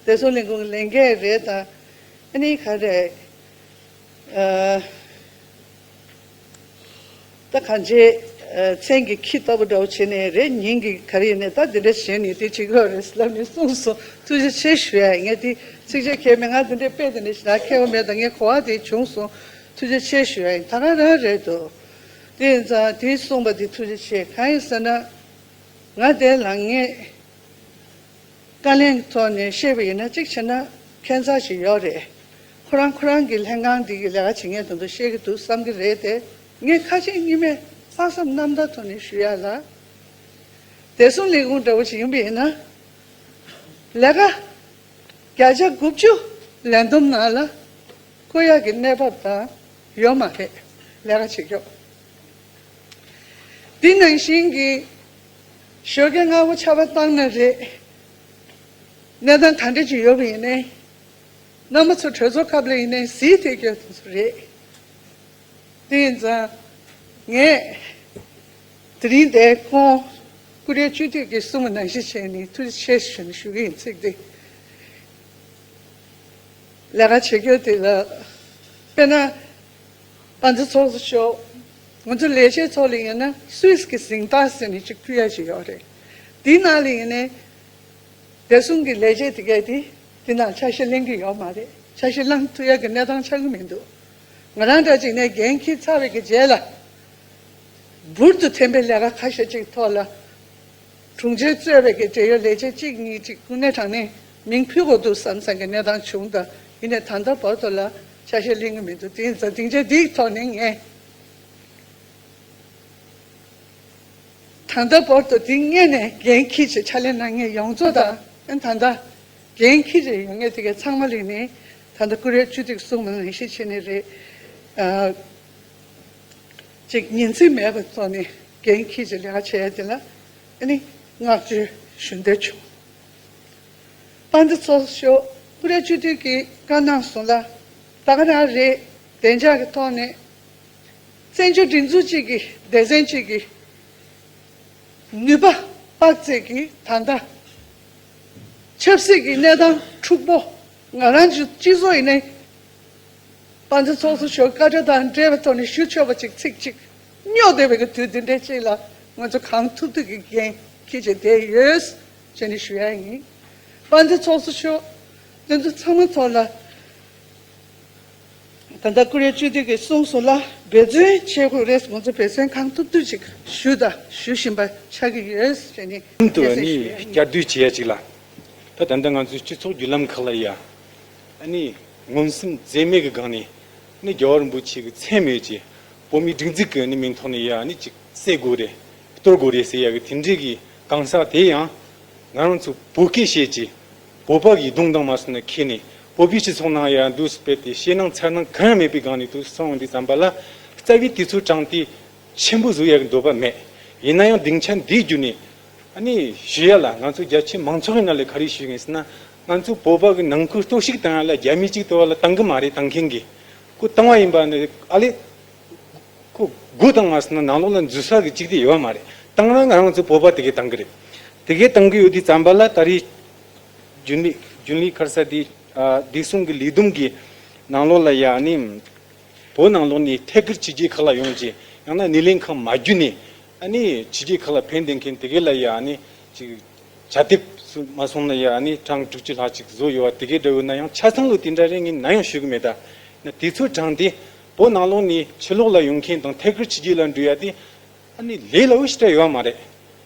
བདེ་སྲུང་ལས་ཁུངས་ཀྱི་ལས་འགན་རེད་དང་། ཨ་ནི་ག་རེ། ཨ། ད་གང་ཅི། ཨ། མཚན་གྱི་ཁྱི་ལྟ་བུ་འདྲ་བོ་བྱས་ནས་རེད། ཉིན་གྱི་ག་རེ་ཡིན་ནས་ད་འདི་འདྲ་བྱས་ནས་དེ་བྱེད་དགོས་རེད་ལབ་ནས་གསུངས་སོང་། ཐུགས་རྗེ་ཆེ་ཞུ་ཡ་ཡིན། ངས་དེ་ཚིགས་བཅད་ཁྱད་མེད། ང་འདི་འདྲའི་དཔེ་འདི་འདྲ་ཞིག་ལ་མཁས་པ་མེད། ད་ངས་གོ་བ་དེ་བྱུང་སོང་། ཐུགས་རྗེ་ཆེ་ཞུ་ཡ་ཡིན། ད་ག་རང་རེད་འདུག་དེ་ཡིན་ཙང་དེ་གསུངས་པ་དེ་ཐུགས་རྗེ་ཆེ། གང་ཡིན་ཟེར་ན། ང་དེ་ལ་ངས་དཀའ་ལས་ཀྱི་ཐོག་ནས་བཤད་པ་ཡིན་ན་གཅིག་བྱས་ན་ཁྱད་མཚར་ཞིག་ཡོད་རེད། ཁོ་རང་ཁོ་རང་གི་ལྷན་ཁང་འདི་གི་ལས་ཀ་བྱེད་མཁན་དེ་ཚོ་བཤད་ཀྱི་འདུག་བསམ་གྱི་རེད་དེ། ངས་ཁ་ཞེ་གཉིས་མེད་ ལྷག་བསམ་རྣམ་དག་ཐོག་ནས་ཞུ་ཡ་ལ། བདེ་སྲུང་ལས་ཁུངས་འདྲ་བོ་ཞིག་ཡིན་པ་ཡིན་ན། ལས་ཀ་བརྒྱ་ཆ་དགུ་བཅུ་ལས་བསྡོམས་ནང་ལ་བཀོད་ཡག་གི་གནས་བབ་དང་ཡོད་མ་རེད། ལས་ཀ་བྱེད་སྐབས། འདི་ནང་བཞིན་གྱི་ཞོགས་ཀས་སྔ་པོ་ཆར་པ་བཏང་ན་རེད། གནས་སྟངས་ག་འདྲ་ཅིག་ཡོད་པ་ཡིན་ནའི། རྣམ་པ་ཚོ་གྲོས་ཚོགས་ཁབ་ལ་ཡིན་ནའི་གཟིགས་ཐེབས་རྒྱུ་དེ་ཚོ་རེད། དེ་ཡིན་ཙང་། ངས་དེ་རིང་འདིར་ཁོང་ཀོ་རི་ཡ་སྤྱི་འཐུས་ཀྱིས་གསུངས་པ་ནང་བཞིན་བྱས་ནས་ཐུགས་རྗེ་ཆེ་ཞུ་ཞུ་གི་ཡིན། ཚིག་འདི་ལས་ཀ་བྱེད་རྒྱུ་དེ་ལ། དཔེར་ན། དཔལ་འབྱོར་ཚོགས་གཙོ་མཆོག་ང་ཚོ་ལས་བྱེད་ཚོ་ལ་ཡིན་ན་སུད་སི་གི་གཟེངས་རྟགས་ཟེར་ནས་ཅིག་ཕུལ་ཡ་ཅིག་ཡོད་རེད། དེའི་ནང་ལ་ཡིན་ནའི། བདེ་སྲུང་གི་ལས་བྱེད་དེ་གས་དེ་དེ་ནང་ཆ་ཤས་ལེན་གྱི་ཡོད་མ་རེད། ཆ་ཤས་བླང་ཐུབ་ཡ་གི་གནས་སྟངས་ཆགས་ཀྱི་མི་འདུག་ང་རང་འདྲ་ཅིག་ནས་འགན་འཁྱེར་ཚར་བའི་གི་རྗེས་ལ། འབུར་དུ་ཐོན་པའི་ལས་ཀ་ཁ་ཤས་ཅིག་ཐོག་ལ། དྲུང་ཆེ་གཙོས་པའི་གི་འབྲེལ་ཡོད་ལས་བྱེད་གཅིག་གཉིས་ཅིག་དངོས་གནས་དྲང་གནས་མིང་ཕུད་དགོས་འདུག་བསམ་བསམ་གི་གནས་སྟངས་བྱུང་། ད་ཡིན་ནའི་ད་ལྟ་བར་དུ་ལ་ཆ་ཤས་ལེན་གྱི་མི་འདུག་དེ་ཡིན་ཙང་སྡིངས་ཆ་འདིའི་ཐོག་ནས་ངས། ད་ལྟ་བར་དུ་དེ་སྔོན་ནས་འགན་འཁྱེར་བྱས་ཕྱག་ལས་གནང་མཁན་ཡོངས་རྫོགས་དང་། ཨ་ནི་ད་ལྟ་འགན་འཁྱེར་བྱས་ཡོད་མཁན་དེ་གའི་ཚང་མ་ལ་ནི་ད་ལྟ་ཀོ་རི་ཡ་སྤྱི་འཐུས་གསུངས་པ་ནང་བཞིན་བྱས་ནས་རེད། ཨ། ཅིག་ཉིན་མཚན་མེད་པའི་ཐོག་ནས་འགན་འཁྱེར་བྱས་ལས་ཀ་བྱས་ཡ་དེ་ལ་ཨ་ནི་བསྔགས་བརྗོད་ཞུ་འདོད་བྱུང་། དཔལ་ལྡན་ཚོགས་གཙོ་མཆོག་ཀོ་རི་ཡ་སྤྱི་འཐུས་ཀྱིས་བཀའ་གནང་སོང་ལ། ད་ག་རང་རེད། བདེ་འཇགས་ཀྱི་ཐོག་ནས། བཙན་བྱོལ་སྒྲིག་འཛུགས་གཅིག་གི་སྡེ་ཚན་གཅིག་གི་ནུས་པ་དཔག་ཚད་ཀྱིས་ད་ལྟ་ཆབ་སྲིད་ཀྱི་གནས་སྟངས་འཁྲུག་པོ། ང་རང་ཚོའི་སྤྱི་ཚོགས་ཡིན་ནའི་དཔལ་ལྡན་ཚོགས་གཙོ་མཆོག་བཀའ་འཁྲོལ་དང་འབྲེལ་བའི་ཐོག་ནས་ཞུ་ཆོག་པ་ཅིག་ཚིག་གཅིག་སྨྱོ་བསྡད་པའི་གི་དུས་འདི་འདྲའི་ཅིག་ལ་ང་ཚོ་གང་ཐུབ་ཐུབ་ཀྱི་འགན་འཁྱེར་བྱས་བསྡད་ཡོད་ཅེས་ནས་ཞུ་ཡ་ཡིན། དཔལ་ལྡན་ཚོགས་གཙོ་མཆོག་འདི་ཚོ་ཚང་མ་ཐོག་ལ། ད་ལྟ་ཀོ་རི་ཡ་སྤྱི་འཐུས་ཀྱིས་གསུངས་སོང་ལ། འབད་བརྩོན་བྱེད་དགོས་རེད། ང་ཚོ་འབད་བརྩོན་གང་ཐུབ་ཐུབ་ཅིག་ཞུ་དང་ཞུ་བཞིན་པ་ཆགས་ཀྱི་ཡོད་ཟེར་ནས། ཁྲིམས་དུ་ཨ་ནི་བསྐྱར་ཟློས་བྱེད་ཡ་ཅིག་ལ། ད་ད་ལྟ་ང་ཚོའི་སྤྱི་ཚོགས་བརྒྱུད་ལམ་ཁག་ལ་ཡ་ཨ་ནི་ངོམ་སེམས་འཛེམ་མེད་ཀྱི་སྒང་ནས་ཨ་ནི་རྒྱལ་བ་རིན་པོ་ཆེ་གི་མཚན་སྨོས་ཀྱི་བོད་མིའི་སྒྲིག་འཛུགས་ཀྱི་ཨ་ནི་མིང་ཐོག་ནས་ཡ་ཨ་ནི་ཅིག་བསད་དགོས་རེད། གཏོར་དགོས་རེད་ཟེར་ཡ་གི་དེ་འདྲའི་གི་གང་ཟག་དེ་ཡང་ང་རང་ཚོ་བོད་སྐད་བཤད་ཀྱི། བོད་པ་གི་གདུང་དང་མ་སོང་ན་ཁྱེར་ནས་བོད་པའི་སྤྱི་ཚོགས་ནང་ཡང་འདུག་སྤེལ་ཏེ་ཞེད་སྣང་འཚེར་སྣང་གང་ཡང་མེད་པའི་སྒང་ནས་འདུག་སོང་འདི་ཙམ་པ་ལ། རྩ་བའི་དུས་ཚོད་དྲངས་ཏེ་ཆེན་པོ་བཟོ་ཡག་གི་འདོད་པ་མེད། ཡིན་ན་ཡང་སྡིངས་ཆ་འདིའི་བརྒྱུད་ནས་ཨ་ནི་ཞུ་ཡ་ལ། ང་ཚོ་རྒྱ་ཆེ་མང་ཚོགས་ཀྱི་ནང་ལ་ག་རེ་ཞུ་གི་ཡིན་ཟེར་ན། ང་ཚོ་བོད་པ་གི་ནང་ཁུལ་གཏོར་བཤིག་བཏང་ཡ་ལ་རྒྱ་མི་གཅིག་ལྟ་བུ་ལ་བཏང་གི་མ་རེད། བཏང་མཁན་གྱི་ཁོ་བཏང་བ་ཡིན་པ་ནི་ཨ་ལེ། ཁོ་སྒོ་བཏང་མ་སོང་ན་ནང་ལོགས་ལ་འཛུལ་ས་གི་གཅིག་དེ་ཡོད་མ་རེད། བཏང་ན་ང་རང་ཚོ་བོད་པ་དེ་གས་བཏང་གི་རེད། དེ་གས་བཏང་གི་ཡོད་དུས་ཙམ་པ་ལ་ད་རེས་རྒྱུན་ལས་རྒྱུན་ལས་ཁར་ས་དེ་ཨ་བདེ་སྲུང་གི་ལས་བསྡོམས་ཀྱི་ནང་ལོགས་ལ་ཡ་ནི་བོད་ནང་ལོགས་ནས་ཐད་ཀར་ཕྱི་རྒྱལ་ཁག་ལ་ཡོང་རྗེས་ཡང་ན་སྣེ་ལེན་ཁང་མ་བརྒྱུད་ནས་ཨ་ནི་ཕྱི་རྒྱལ་ཁག་ལ་ཕན་བདེ་མཁན་དེ་གས་ལ་ཡ་ནི་ཅིག་བྱ་དེབ་སུ་མ་སོང་ན་ཡ་ཨ་ནི་གྲངས་དྲུག་ཅུ་ལྷག་ཅིག་བཟོ་ཡོད་པ་དེ་གའི་འདྲ་ཡོད་ན་ཡང་ཆ་ཚང་ལོ་དེ་འདྲ་རེད་ངས་ནམ་ཡང་ཞུ་གི་མེད། ད་ན་དུས་ཚོད་དྲངས་ཏེ་བོད་ནང་ལོགས་ནས་ཕྱི་ལོགས་ལ་ཡོང་མཁན་དང་ཐད་ཀར་ཕྱི་རྒྱལ་ལ་འགྲོ་ཡ་དེ་ཨ་ནི་ལས་སླ་བོ་ཞེ་དྲག་ཡོད་མ་རེད།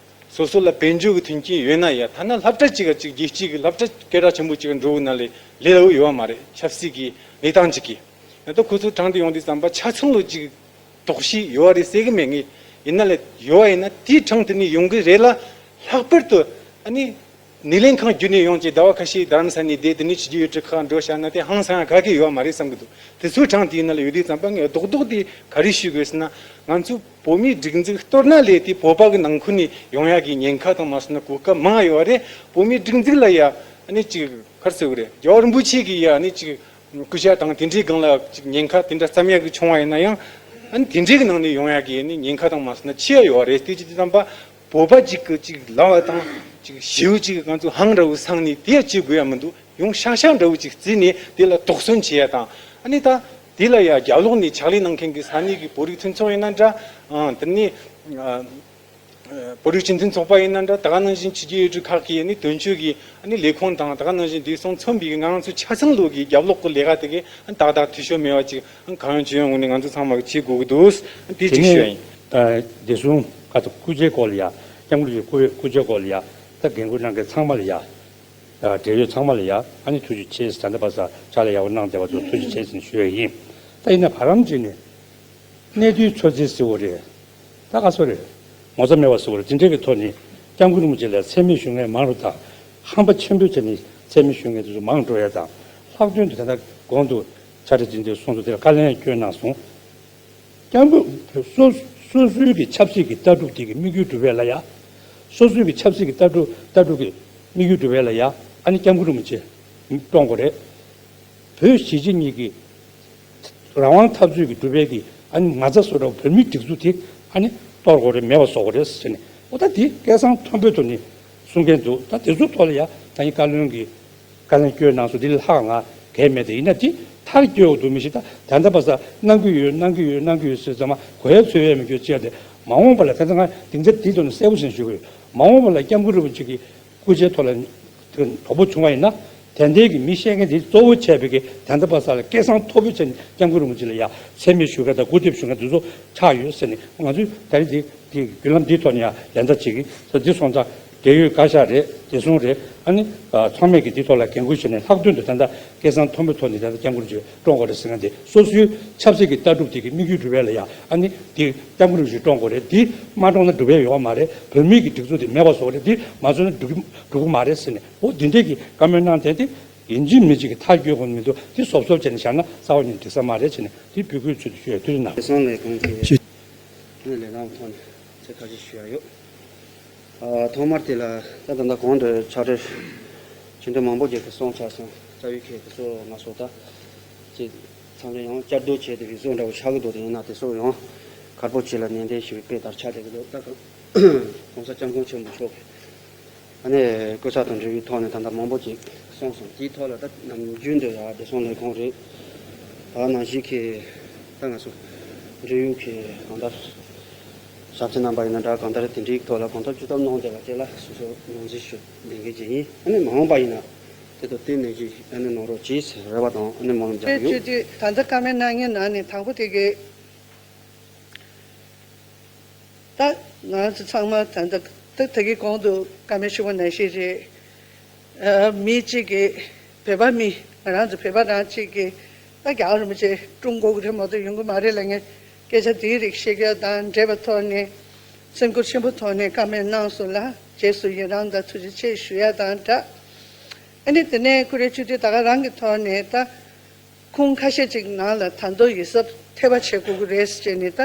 སོ་སོ་ལ་དཔལ་འབྱོར་གྱི་མཐུན་རྐྱེན་ཡོད་ན་ཡ་ཐ་ན་སློབ་གྲྭ་གཅིག་ག་གཅིག་རྒྱལ་སྤྱི་གི་སློབ་གྲྭ་སྐད་གྲགས་ཆེན་པོ་གཅིག་ག་འགྲོ་དགོས་ན་ལས་ལས་སླ་བོ་ཡོད་མ་རེད། ཆབ་སྲིད་ཀྱི་གནས་སྟངས་གཅིག་གིས། ཡང་ད་ཁོ་ཚོ་དྲངས་ཏེ་ཡོང་དུས་ཙམ་པ་ཆ་ཚང་ལོ་གཅིག་དོགས་གཞི་ཡོད་རེད་ཟེར་གི་མེད། ངས་ཡིན་ན་ལས་ཡོད་ཡིན་ན་དེའི་གྲངས་དེ་ནས་ཡོང་གི་རེད་ལ། ལྷག་པར་དུ་ཨ་ནི་སྣེ་ལེན་ཁང་བརྒྱུད་ནས་ཡོང་ཅིག་ཟླ་བ་ཁ་ཤས་རྡ་རམ་ས་ནས་བསྡད། དེ་ནས་ཕྱི་རྒྱལ་ཡུལ་གྲུ་ཁག་འགྲོ་བཞག་ན་དེ་ཧང་སང་ཡ་ག་གེ་ཡོད་མ་རེད་བསམ་གི་འདུག་དེ་ཚོའི་གྲངས་དེ་ཡིན་ན་ལ་ཡོད་དུས་ཙམ་པ་ངས་རྡོག་རྡོག་དེ་ག་རེ་ཞུ་དགོས་ཟེར་ན། ང་ཚོ་བོད་མིའི་སྒྲིག་འཛུགས་གཏོར་ན་ལས་དེ་བོད་པ་གི་ནང་ཁུལ་ནས་ཡོང་ཡ་གི་ཉེན་ཁ་དང་མ་སོང་ན་གོ་སྐབས་མང་ཡོད་རེད། བོད་མིའི་སྒྲིག་འཛུགས་ལ་ཡ་ཨ་ནི་ཅིག་ག་རེ་ཟེར་དགོས་རེད། རྒྱལ་བ་རིན་པོ་ཆེ་གི་ཡ་ཨ་ནི་ཅིག་སྐུ་ཕྱྭ་དང་དེ་འདྲའི་སྒང་ལ་ཅིག་ཉེན་ཁ་དེ་འདྲ་བསམ་ཡག་གི་བྱུང་བ་ཡིན་ན་ཡང་། ཨ་ནི་དེ་འདྲའི་གི་ནང་ནས་ཡོང་ཡག་གི་ཨ་ནི་ཉེན་ཁ་དང་མ་སོང་ན་ཆེ་བ་ཡོད་རེད། དེ་ཅི་དེ་ཙམ་པ་བོད་པ་ཅིག་གི་ཅིག་ལངས་པ་དང་ཅིག་ཞེ་པོ་ཅིག་ང་ཚོ་ཧང་འདྲ་བོ་སངས་ནས་དེ་ཡ་བྱེད་དགོས་ཡ་མི་འདུག་ཡོང་ཤག་ཤག་འདྲ་བོ་ཅིག་བརྩིས་ནས་དེ་ལ་དོགས་ཟོན་བྱེད་ཡ་དང་། ཨ་ནི་ད་དེ་ལ་ཡ་རྒྱབ་ལོགས་ནས་ཕྱག་ལས་གནང་མཁན་གི་ས་གནས་ཀྱི་བོད་རིགས་མཐུན་ཚོགས་ཡིན་ན་འདྲ། ཨང་དེ་ནས་ཨ། བོད་རིགས་སྤྱི་མཐུན་ཚོགས་པ་ཡིན་ན་འདྲ། ད་ག་ནང་བཞིན་ཕྱི་རྒྱལ་ཡུལ་གྲུ་ཁག་གི་ནི་དོན་གཅོད་ཀྱི་ནི་ལས་ཁུངས་དང་། ད་ག་ནང་བཞིན་དེ་སོང་མཚོན་པའི་ང་རང་ཚོ་ཆ་ཚང་ལོ་གི་རྒྱབ་ལོགས་ཀྱི་ལས་ཀ་དེ་གའི་ཏག་ཏག་འཐུས་ཤོར་མེད་པ་ཅིག་གང་ཡོང་ཅི་ཡོང་ངོས་ནས་ང་ཚོ་ཚང་མ་གིས་བྱེད་དགོས་ཀྱི་འདུག་དེ་གཅིག་ཞུ་ཡ་ཡིན། ཨ་བདེ་སྲུང་ཁ་ཚོ་སྐུ་ཚེ་སྐོར་ལ་ཡ། སྐྱབས་མགོན་རིན་པོ་ཆེའི་སྐུ་ཚེ་སྐོར་ལ་ཡ། ད་འགན་ཁུར་གནང་མཁན་ཚང་མ་ལ་ཡ། ཨ་འབྲེལ་ཡོད་ཚང་མ་ལ་ཡ། ཨ་ནི་ཐུགས་རྗེ་ཆེ་ཟེར། ད་ལྟ་བར་ས་ཕྱག་ལས་ཡག་པོ་གནང་བསྡད་པ་ཚོ་ཐུགས་རྗེ་ཆེ་ཟེར་ཞུ་ཡ་ཡིན། ད་ཡིན་ན་བར་ལམ་ཅིག་ནས་གནས་དུས་ཚོད་ཚོད་ཟེར་བ་རེད། ད་ ད་ག་སོ་རེད། ངོ་ཚ་མེད་པ་སོ་རེད། དེ་འདྲའི་གི་ཐོག་ནས་སྐྱབས་མགོན་རིན་པོ་ཆེ་ལ་མཚན་སྨད་ཞུ་མཁན་མང་རུ་དང་། ཧམ་པ་ཆེན་པོས་བྱས་ནས་མཚན་སྨད་ཞུ་མཁན་དེ་ཚོ་མང་འགྲོ་ཡ་དང་། ལྷག་དོན་དུ་ད་ལྟ་གོང་དུ་ཕྱག་སྦྲེལ་འཛིན་དུ་གསུངས་སོ། དེ་ལ་བཀའ་ལན་བསྐྱོན་གནང་སོང་། སྐྱབས་མགོན་སོ་སོ་སོའི་གི་ཆབ་སྲིད་ཀྱི་ལྟ་གྲུབ་དེ་གི་དམིགས་ཡུལ་འགྲུབ་པ་ལ་ཡ། སོ་སོའི་གི་ཆབ་སྲིད་ཀྱི་ལྟ་གྲུབ་ལྟ་གྲུབ་ཀྱི་དམིགས་ཡུལ་འགྲུབ་པ་ལ་ཡ། ཨ་ནི་སྐྱབས་མགོན་རིན་པོ་ཆེ་བཀྲོངས་དགོས་རེད། བོད་གཞིས་བྱེས་གཉིས་ཀྱི་རང་དབང་འཐབ་རྩོད་ཀྱི་འགྲུབ་པའི་གི་ཨ་ནི་མ་རྩ་བཟོ་འདྲ་བོ་བོད་མིའི་སྒྲིག་འཛུགས་དེ་ཨ་ནི་གཏོར་དགོས་རེད། མེད་པ་བཟོ་དགོས་རེད་ཟེར་ནས། འོ་ད་དེ་སྐད་གསང་མཐོན་པོའི་ཐོག་ནས་གསུང་མཁན་འདུག་ད་དེ་ཚོའི་ཐོག་ལ་ཡ་ད་ཡིན་བཀའ་བློན་གྱིས་བཀའ་ལན་བསྐྱོན་གནང་སོང་། དེ་ལས་ལྷག་ང་གལ་མེད་དེ། ཡིན་ན་དེ་མཐར་སྐྱེལ་འོ་འདུག་མི་ཤེས། ད་ད་ལྟ་བར་ས་གནང་གི་ཡོད་གནང་གི་ཡོད་གནང་གི་ཡོད་ཟེར་ཙམ་མ་གོ་ཡ་ཚོད་ཡས་མི་སྐྱོ་ཅེས་ཏེ། མ་འོངས་པ་ལ་ད་ལྟ་ང་སྡིངས་ཆ་དེའི་ཐོག་ནས་གསལ་པོ་ཞིག་ཞུ་གི་ཡོད། མ་འོངས་པ་ལ་སྐྱབས་མགོན་རིན་པོ་ཆེ་གི་སྐུ་ཕྱྭའི་ཐོག་ལ་དོ་ཕོག་བྱུང་བ་ཡིན་ན། དེ་འདྲའི་གི་མི་བཤད་མཁན་དེ་གཙོ་བོ་བྱས་པའི་གི་ད་ལྟ་བར་ས་ལ་སྐད་གསང་མཐོ་པོ་བྱས་ནས་སྐྱབས་མགོན་རིན་པོ་ཆེ་ལ་ཡ་མཚན་སྨད་ཞུ་མཁན་དང་སྐུར་འདེབས་ཞུ་མཁན་དེ་ཚོ་ཆགས་ཡོད་ཟེར་ནས། ང་ཚོས་ད་རེས་དེ་དེ་བརྒྱུད་ལམ་འདིའི་ཐོག་ནས་ཡང་ལན་བརྡ་བྱེད་ཀྱི་ཡོད། འདི་སོང་ཙང་འབྲེལ་ཡོད་བཀའ་ཤག་རེད། བདེ་སྲུང་རེད། ཨ་ནི་ཚང་མས་ཀྱིས་འདིའི་ཐོག་ལ་འགན་འཁུར་བྱས་ནས་ལྷག་དོན་དུ་ད་ལྟ་སྐད་གསང་མཐོན་པོའི་ཐོག་ནས་ད་ལྟ་སྐྱབས་མགོན་རིན་པོ་ཆེ་བཀྲོངས་དགོས་རེད་ཟེར་མཁན་དེ་སོ་སོའི་ཆབ་སྲིད་ཀྱི་ལྟ་གྲུབ་དེ་གི་དམིགས་ཡུལ་འགྲུབ་ཡ་ལ་ཡ། ཨ་ནི་དེ་སྐྱབས་མགོན་རིན་པོ་ཆེ་བཀྲོངས་དགོས་རེད། དེ་མ་བཀྲོངས་ན་འགྲུབ་ཡ་ཡོད་མ་རེད། བོད་མིའི་གི་སྒྲིག་འཛུགས་དེ་མེད་པ་བཟོ་དགོས་རེད། དེ་མ་བཟོས་ན་འགྲུབ་འགྲུབ་ཀྱི་མ་རེད་ཟེར་ནས། འོ་འདི་འདྲས་ཀྱི་བཀའ་མོལ་གནང་དེ་དེ་ཡིན་གཅིག་མིན་གཅིག་གི་མཐའ་འཁྱོལ་དགོས་མི་འདུག་དེ་སོབ་སོབ་བྱས་ནས་བཞག་ན་རྩ་བ་ཉིད་འགྲིག་ས་མ་རེད་ཟེར་ནས། དེ་འབོད་སྐུལ་ཚུལ་དུ་ཞུ་ཡ། དེ་རིང་ནང་། བདེ་སྲུང་ལས་ཁུངས་ཀྱི་ཞུ། ལས་ཀའི་ཐོག་ནས་ཚིག་ཁ་ཤས་ཞུ་ཡ་ཡོད། ཨ། ཐོག་མར་དེ་ལ་ད་ད་ལྟ་གོང་དུ་ཕྱག་སྦྲེལ་ཇུས་འགོད་མང་པོ་ཅིག་གིས་གསུངས་ཚར་སོང་། རྩ་བའི་གི་དེ་ཚོ་ང་ཚོ་ད་ཅིག་མཚམས་རེ་ཡང་བསྐྱར་ཟློས་བྱས་དེ་རིགས་བཟོ་འདྲ་བོ་ཆགས་ཀྱི་འདུག་དེ་ཡིན་ན་དེ་ཚོ་ཡང་ཁག་པོ་ཅིག་ལ་ནན་ཏན་ཞིག་སྤེལ་ལྟར་ཆགས་བསྡད་ཀྱི་འདུག་ད་ག་༸གོང་ས་༸སྐྱབས་མགོན་ཆེན་པོ་མཆོག་གིས་ཨ་ནི་སྐུ་ཚབ་དང་འབྲེལ་བའི་ཐོག་ནས་ད་ལྟ་མང་པོ་ཅིག་གསུངས་སོང་། དེའི་ཐོག་ལ་ད་ནམ་རྒྱུན་དུ་ཡང་བདེ་སྲུང་ལས་ཁུངས་རེད། ད་ནང་བཞིན་གྱི་ད་ང་ཚོ་འབྲེལ་ཡོད་ཀྱི་གང་ལྟར་ཞབས་ཕྱི་རྣམ་པ་ཡིན་ན་འདྲ། གང་ལྟར་དེ་འདྲའི་ཐོག་ལ་གང་ཐུབ་ཅི་ཐུབ་གནང་བསྡད་ལ་དེ་ལ་སོ་སོ་ངོས་འཛིན་ཞུ་ལས་འགན་ཅིག་ཡིན། ཨ་ནི་མ་འོངས་པ་ཡིན་ན་དེ་དང་བསྟུན་ནས་ཅིག་ཨ་ནི་གནང་རོགས་གྱིས་ཟེར་རེ་བ་དང་ཨ་ནི་སྨོན་ལམ་རྒྱག་གི་ཡོད། ད་ལྟ་བཀའ་མོལ་གནང་མཁན་ནང་ནས་དང་པོ་དེ་གི། ད་ང་ཚོ་ཚང་མ་ད་ལྟ་ད་ད་གི་གོང་དུ་བཀའ་མོལ་ཞུས་པ་ནང་བཞིན་རེད། ཨ། མི་གཅིག་གིས་བོད་པ་མི་ང་རང་ཚོ་བོད་པ་རང་གཅིག་གིས་ད་རྒྱལ་བ་རིན་པོ་ཆེ་བཀྲོངས་དགོས་ཀྱི་རེད་མ་གཏོགས་ཡོང་གི་མ་རེད་ལབ་མཁན་སྐད་ཆ་དེའི་རིགས་བཤད་རྒྱུ་དང་འབྲེལ་བའི་ཐོག་ནས་སེམས་ཁུར་ཆེན་པོ་ཐོག་ནས་བཀའ་མོལ་གནང་སོང་ལ། རྗེས་སུ་ཡི་རང་དང་ཐུགས་རྗེ་ཆེ་ཞུ་ཡ་དང་སྦྲགས། ཨ་ནི་དེ་ནས་ཀུ་རེ་སྤྱི་འཐུས་ད་ག་རང་གི་ཐོག་ནས་ད། ཁུངས་ཁ་ཤས་ཅིག་ནང་ལ་ད་དུང་ཡིད་གཟབ་ཐེབས་པ་བྱེད་དགོས་ཀྱི་རེད་ཟེར་ནས། ད་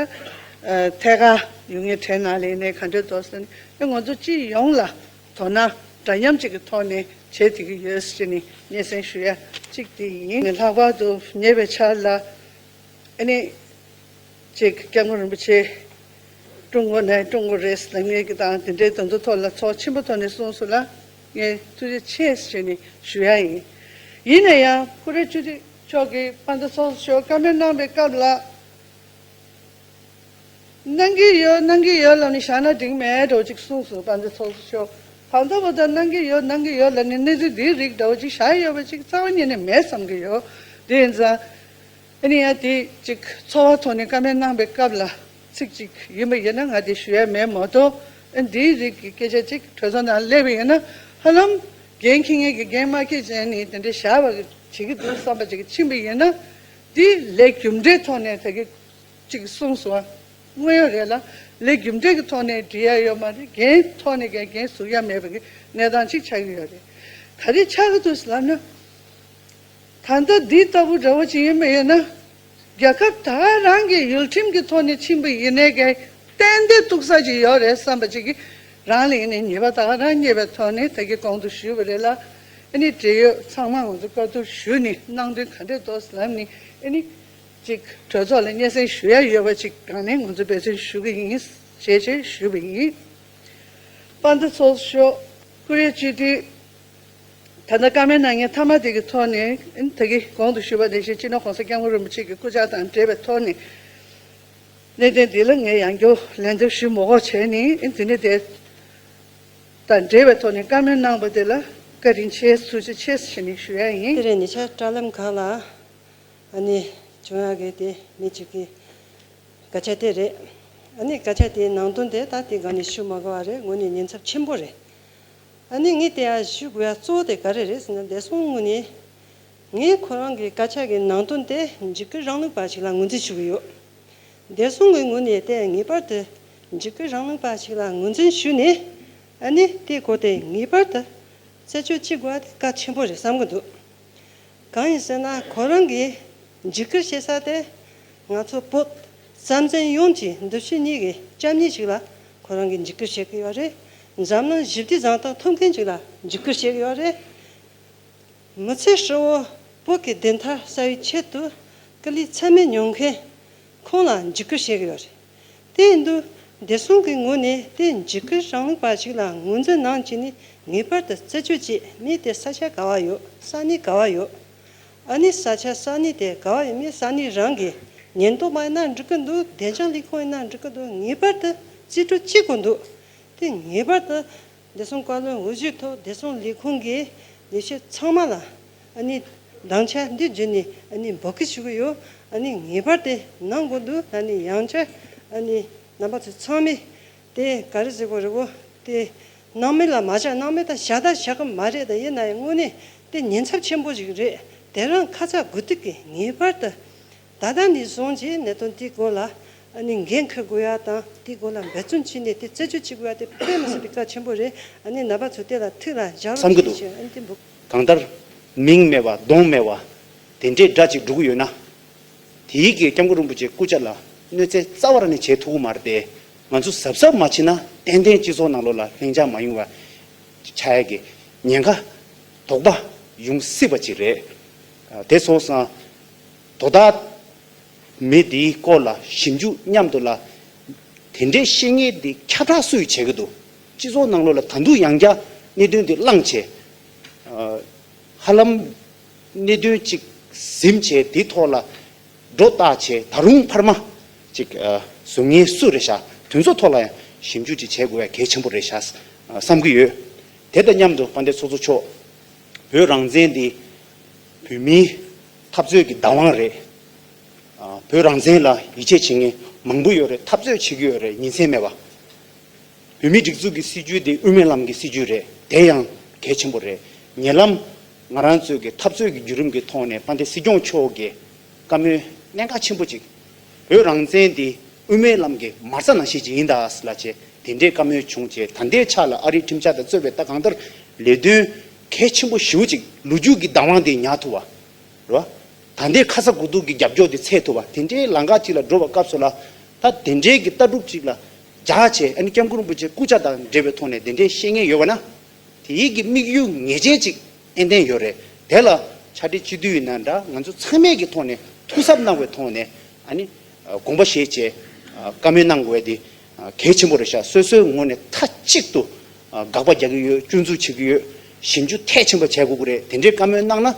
ཐད་ཀར་ཡོང་ངེས་དྲན་ན་ལས་ནས་ག་འདྲས་འདུག་ཟེར་ནས། ང་ཚོ་སྤྱི་ཡོངས་ལ་དོ་སྣང་འདྲ་མཉམ་ཅིག་གི་ཐོག་ནས་བྱེད་བསྡད་ཀྱི་ཡོད་ཟེར་ནས་སྙན་སེང་ཞུ་ཡ་གཅིག་དེ་ཡིན། ལྷག་པར་དུ་ཉེ་བའི་ཆར་ལ་ཨ་ནི་ཅིག་སྐྱབས་མགོན་རིན་པོ་ཆེ་བཀྲོངས་དགོས་ན་བཀྲོངས་དགོས་རེད་ལབ་མཁན་གྱི་དང་དེ་འདྲའི་དོན་དུ་ཐོག་ལ་ཚོགས་ཆེན་པོ་ཐོག་ནས་གསུངས་སོང་ལ། ངས་ཐུགས་རྗེ་ཆེ་ཞུས་ནས་ཞུ་ཡ་ཡིན། ཡིན་ན་ཡང་ཀུ་རེ་སྤྱི་འཐུས་མཆོག་གིས་དཔལ་ལྡན་ཚོགས་གཙོ་མཆོག་བཀའ་མོལ་གནང་པའི་སྐབས་ལ། གནང་གི་ཡོད་གནང་གི་ཡོད་ལབ་ནས་བཞག་ན་འགྲིག་མེད་འདྲ་བོ་ཅིག་གསུངས་སོང་། དཔལ་ལྡན་ཚོགས་གཙོ་མཆོག་ད་ལྟ་བར་དུ་གནང་གི་ཡོད་གནང་གི་ཡོད་ལབ་ནས་གནས་ཚུལ་འདིའི་རིགས་འདྲ་བོ་ཅིག་བཞག་ཡོད་པ་ཅིག་རྩ་བ་ཉིད་ནས་མེད་བསམ་གྱི་ཡོད། དེ་ཡིན་ཙང་། ཨ་ནི་ཡང་དེ་ཅིག་ཚོར་བ་ཐོག་ནས་བཀའ་མོལ་གནང་པའི་སྐབས་ལ་ཚིག་ཅིག་ཡིན་པ་ཡིན་ན་ང་དེ་ཞུ་ཡ་མེད་མ་གཏོགས། ཨ། འདིའི་རིགས་ཀྱི་སྐད་ཆ་ཅིག་གྲོས་ཚོགས་ནང་སླེབས་པ་ཡིན་ན་ཧ་ལམ་འགན་འཁྱེར་མཁན་གྱིས་འགན་མ་འཁྱེར་བྱས་ནས་དེ་འདྲ་བཞག་པ་བྱེད་ཀྱི་འདུག་བསམ་པ་ཅིག་ཕྱིན་པ་ཡིན་ན། འདི་ལས་རྒྱུ་འབྲས་ཐོག་ནས་ད་གི་ཅིག་གསུངས་སོང་བ། དངོས་ཡོད་རེད་ལ། ལས་རྒྱུ་འབྲས་ཀྱི་ཐོག་ནས་འགྲིག་ཡ་ཡོད་མ་རེད། འགན་ཐོག་ནས་འགན་འགན་ཟུག་ཡ་མེད་པ་གི་གནས་སྟངས་ཅིག་ཆགས་ཀྱི་ཡོད་རེད། ག་རེ་ཆགས་ཀྱི་འདུག་ལབ་ན། ད་ལྟ་འདི་ལྟ་བུ་འདྲ་བོ་ཅིག་ཡིན་པ་ཡིན་ན། རྒྱལ་ཁབ་ད་ག་རང་གི་ཡུལ་ཁྲིམས་ཀྱི་ཐོག་ནས་ཕྱིན་པ་ཡིན་ནའི་གི་ཏན་ཏན་གཏུག་ས་ཅིག་ཡོད་རེད་བསམ་པ་ཅིག་གིས་རང་ལ་ཡིན་ནའི་ཉེས་པ་ད་ག་རང་རྙེད་པའི་ཐོག་ནས་ད་གི་གོང་དུ་ཞུས་པ་རེད་ལ། ཨ་ནི་འབྲེལ་ཡོད་ཚང་མ་ང་ཚོ་བཀའ་བསྡུར་ཞུས་ནས་གནང་དོན་ག་འདྲས་འདུག་ལབ་ནས། ཨ་ནི་ཅིག་གྲོས་ཚོགས་ལ་སྙན་སེང་ཞུ་ཡ་ཡོད་པ་ཅིག་གང་ནས་ང་ཚོ་འབད་བརྩོན་ཞུ་གི་ཡིན་ཞེས་ཞེས་ཞུས་པ་ཡིན། དཔལ་ལྡན་ཚོགས་གཙོ་མཆོག་ཀུ་རེ་སྤྱི་འཐུས། ད་ལྟ་བཀའ་མོལ་གནང་མཁན་མཐའ་མ་དེ་གི་ཐོག་ནས། ཨ་ནི་ད་གི་གོང་དུ་ཞུས་པ་ནང་བཞིན་སྤྱི་ནོར་༸གོང་ས་༸སྐྱབས་མགོན་རིན་པོ་ཆེ་གི་སྐུ་ཕྱྭ་དང་འབྲེལ་བའི་ཐོག་ནས་གནད་དོན་འདི་ལ་ངས་ཡང་བསྐྱར་ལན་འདེབས་ཞུ་མ་དགོས་བྱས་ནས། ཨ་ནི་འདི་ནས་དེ་དང་འབྲེལ་བའི་ཐོག་ནས་བཀའ་མོལ་གནང་པ་དེ་ལ་བཀའ་དྲིན་ཆེ་ཐུགས་རྗེ་ཆེ་ཞེས་ནས་ཞུ་ཡ་ཡིན། དེ་རིང་ཉེ་ཆར་དྲ་ལམ་ཁག་ལ་ཨ་ནི་བྱུང་ཡག་གི་དེ་མི་གཅིག་གི་སྐད་ཆ་དེ་རེད། ཨ་ནི་སྐད་ཆ་དེའི་ནང་དོན་དེ་ད་དེ་ག་ནས་ཞུ་མ་དགོས་པ་རེད། དངོས་གནས་ཉེན་ཚབས་ཆེན་པོ་རེད། ཨ་ནི་ངས་དེ་ཡང་ཞུ་དགོས་ཡ་གཙོ་བོ་དེ་ག་རེ་རེད་ཟེར་ན། བདེ་སྲུང་ངོས་ནས་ངས་ཁོ་རང་གི་སྐད་ཆ་གི་ནང་དོན་དེ་འཇིགས་སྐུལ་རིང་ལུགས་པ་ཞིག་ལ་ངོས་འཛིན་ཞུ་གི་ཡོད། བདེ་སྲུང་གི་ངོས་ནས་དེ་ངེས་པར་དུ་ འཇིགས་སྐུལ་རིང་ལུགས་པ་ཞིག་ལ་ངོས་འཛིན་ཞུས་ནས། ཨ་ནི་དེའི་སྐོར་དེ་ངེས་པར་དུ་རྩད་གཅོད་བྱེད་དགོས་པ་དེ་གལ་ཆེན་པོ་རེད་བསམ་གྱི་འདུག་གང་ཡིན་ཟེར་ན། ཁོ་རང་གིས་འཇིགས་སྐུལ་བྱེད་ས་དེ་ང་ཚོ་བོད་བསམ་གཏན་ཡོངས་ཀྱི་འདུ་ཤེས་གཉིས་ཀྱི་སྐྱབས་གནས་ཤིག་ལ་ཁོ་རང་གིས་འཇིགས་སྐུལ་བྱེད་ཀྱི་ཡོད་རེད། འཛམ་གླིང་ཞི་བདེ་གཟེངས་རྟགས་ཐོབ་མཁན་ཅིག་ལ་འཇིགས་སྐུལ་བྱེད་ཀྱི་ཡོད་རེད། མི་ཚེ་ཧྲིལ་བོ་བོད་ཀྱི་བདེན་མཐའ་གསལ་བའི་ཆེད་དུ་སྐུ་ལུས་ཚད་མེད་མྱོང་མཁན་ཁོང་ལ་འཇིགས་སྐུལ་བྱེད་ཀྱི་ཡོད་རེད། དེ་ཡིན་དུས་བདེ་སྲུང་གི་ངོས་ནས་དེ་འཇིགས་སྐུལ་རིང་ལུགས་པ་ཞིག་ལ་ངོས་འཛིན་གནང་བྱས་ནས་ངེས་པར་དུ་རྩད་གཅོད་བྱེད། མི་དེ་ས་ཆ་ག་བ་ཡོད། ས་གནས་ག་བ་ཡོད། ཨ་ནི་ས་ཆ་ས་གནས་དེ་ག་བ་ཡོད་མེད་ས་གནས་རང་གི་ཉེན་རྟོག་པ་ཡིན་ན་འགྲིག་གི་འདུག་བདེ་འཇགས་ལས་ཁུངས་ཡིན་ན་འགྲིག་གི་འདུག་ངེས་པར་དུ་རྩིས་སྤྲོད་བྱེད་དགོས་འདུག་དེ་ངེས་པར་དུ་བདེ་སྲུང་བཀའ་བློན་འོས་གཞིའི་ཐོག་བདེ་སྲུང་ལས་ཁུངས་ཀྱི་ལས་བྱེད་ཚང་མ་ལ་ཨ་ནི་དམ་བཅའ་འདི་བརྒྱུད་ནས་ཨ་ནི་འབོད་སྐུལ་ཞུ་གི་ཡོད། ཨ་ནི་ངེས་པར་དུ་གནང་དགོས་འདུག་ཨ་ནི་ཡང་བསྐྱར་ཨ་ནི་རྣམ་པ་ཚོ་ཚང་མས་དེ་ག་རེ་ཟེར་དགོས་རེད་གོ། དེ་སྣང་མེད་ལ་མ་བཞག་སྣང་མེད་དུ་བཞག་ད་བཞག་གི་མ་རེད། ད་ཡིན་ན་ཡང་དངོས་གནས་དེ་ཉེན་ཚབས་ཆེན་པོ་ཞིག་རེད། དེ་རང་ཁ་ཚ་དགོས་གཏུག་གིས་ངེས་པར་དུ་ད་ལྟ་ནས་བཟུང་གི་གནད་དོན་དེའི་སྐོར་ལ་ཨ་ནི་འགན་འཁུར་དགོས་ཡ་དང་། དེའི་སྐོར་ལ་འབད་བརྩོན་བྱས་ནས་དེ་རྩད་གཅོད་བྱེད་དགོས་ཡ་དེ་དཔེ་མི་སྲིད་པའི་གལ་ཆེན་པོ་རེད། ཨ་ནི་རྣམ་པ་ཚོ་དེ་ལ་ཐུགས་ལ་འཇགས་རོགས་བསམ་གྱི་འདུག་བྱེད་ཞུ། ཨ་ནི་དེ་འབུ། གང་ལྟར་མིང་མེད་པ་གདོང་མེད་པ་དེ་འདྲའི་དགྲ་ཅིག་འགྲོ་གི་ཡོད་ན། དེའི་གི་སྐྱབས་མགོན་རིན་པོ་ཆེ་སྐུ་ཕྱྭ་ལ་གནོད་འཚེ་རྩ་བ་རང་ནས་བྱེད་ཐུབ་ཀྱི་མ་རེད་དེ། ང་ཚོ་གཟབ་གཟབ་མ་བྱས་ན་ཏན་ཏན་སྤྱི་ཚོགས་ནང་ལོགས་ལ་ལྷིང་འཇགས་མ་ཡོང་བ་ཆགས་ཡ་གི་ཉེན་ཁ་དོགས་པ་ཡོང་སྲིད་པ་ཅིག་རེད། ཨ། དེ་སོང་ཙང་དོ་བདག་མི་དེའི་སྐོར་ལ་ཞིབ་འཇུག་མཉམ་དུ་ལ་དེ་འདྲའི་བཤད་མཁན་དེ་ཁྱབ་བསྒྲགས་སུས་བྱེད་ཀྱི་འདུག་སྤྱི་ཚོགས་ནང་ལོགས་ལ་ད་དུང་ཡང་བསྐྱར་གནད་དོན་དེ་བསླངས་བྱས། ཨ། ཧ་ལམ་གནད་དོན་ཅིག་ཟིན་བྱས་དེའི་ཐོག་ལ་སྒྲོ་བཏགས་བྱས། ད་རུང་འཕར་མ་ཅིག་ཨ། བཟོ་མཁན་སུ་རེད་ཤག་དེ་ཚོ་ཐོག་ལ་ཡང་ཞིབ་འཇུག་ཅིག་བྱེད་དགོས་པ་གལ་ཆེན་པོ་རེད་ཤག་ཨ། བསམ་གྱི་ཡོད། དེ་དང་མཉམ་དུ་དཔལ་ལྡན་ཚོགས་གཙོ་མཆོག་བོད་རང་བཙན་འདི་བོད་མིའི་འཐབ་རྩོད་ཀྱི་བདག་དབང་རེད། ཨ། བོད་རང་བཙན་ལ་ཡིད་ཆེས་བྱེད་མཁན་མང་པོ་ཡོད་རེད། འཐབ་རྩོད་བྱེད་ཀྱི་ཡོད་རེད། ཉིན་མཚན་མེད་པ། བོད་མིའི་སྒྲིག་འཛུགས་ཀྱི་སྲིད་བྱུས་དེ་དབུ་མའི་ལམ་གྱི་སྲིད་བྱུས་རེད། དེ་ཡང་གལ་ཆེན་པོ་རེད། ཉེ་ལམ་ང་རང་ཚོའི་གི་འཐབ་རྩོད་ཀྱི་བརྒྱུད་རིམ་གྱི་ཐོག་ནས་དཔལ་ལྡན་སྲིད་སྐྱོང་མཆོག་གིས་བཀའ་མོལ་གནད་འགག་ཆེན་པོ་ཅིག་བོད་རང་བཙན་དེ་དབུ་མའི་ལམ་གྱི་མ་རྩ་ནང་བཞིན་ཅིག་ཡིན་ད་ཟེར་ལབ་བྱས་དེ་འདྲའི་བཀའ་མོལ་བྱུང་བྱས། ད་ལྟའི་ཆ་ལ་ཨ་རིའི་ཁྲིམས་འཆར་དང་གཙོས་པའི་ད་གང་ལྟར་ལས་དོན་གལ་ཆེན་པོ་ཞེ་པོ་ཅིག་ལོ་རྒྱུས་ཀྱི་བདག་དབང་དེ་ཉར་ཐུབ་པ། རེད་བ། ད་ལྟའི་ཁ་ཚ་དགོས་གཏུག་གི་རྒྱབ་སྐྱོར་དེ་འཚོལ་ཐུབ་པ། དེ་འདྲའི་ལམ་ཁ་ཅིག་ལ་འགྲོ་བའི་སྐབས་སུ་ལ་ད་དེ་འདྲའི་གི་ལྟ་གྲུབ་ཅིག་ལ་སྦྱར་བྱས། ཨ་ནི་སྐྱབས་མགོན་རིན་པོ་ཆེ་སྐུ་ཕྱྭ་དང་འབྲེལ་བའི་ཐོག་ནས་དེ་འདྲའི་བཤད་མཁན་ཡོད་པ་ན། དེའི་གི་དམིགས་ཡུལ་ངེས་ཅན་ཅིག་ཏན་ཏན་ཡོད་རེད། དེ་ལ་ཕྱག་སྦྲེལ་སྤྱི་འཐུས་ཡིན་ན་འདྲ། ང་ཚོ་ཚང་མས་ཀྱི་ཐོག་ནས་ཐུགས་གཟབ་གནང་བའི་ཐོག་ནས། ཨ་ནི་དགོངས་པ་བཞེས་བྱས་བཀའ་མོལ་གནང་དགོས་དེ་གལ་ཆེན་པོ་རེད་ཤག་སོ་སོའི་ངོས་ནས་མཐའ་གཅིག་ཏུ་དགག་པ་རྒྱག་གི་ཡོད། སྐྱོན་འཛུགས་བྱེད་ཀྱི་ཡོད། ཞིབ་འཇུག་མཐའ་ཆེན་པོ་བྱེད་དགོས་ཀྱི་རེད། དེ་འདྲའི་བཀའ་མོལ་གནང་ན།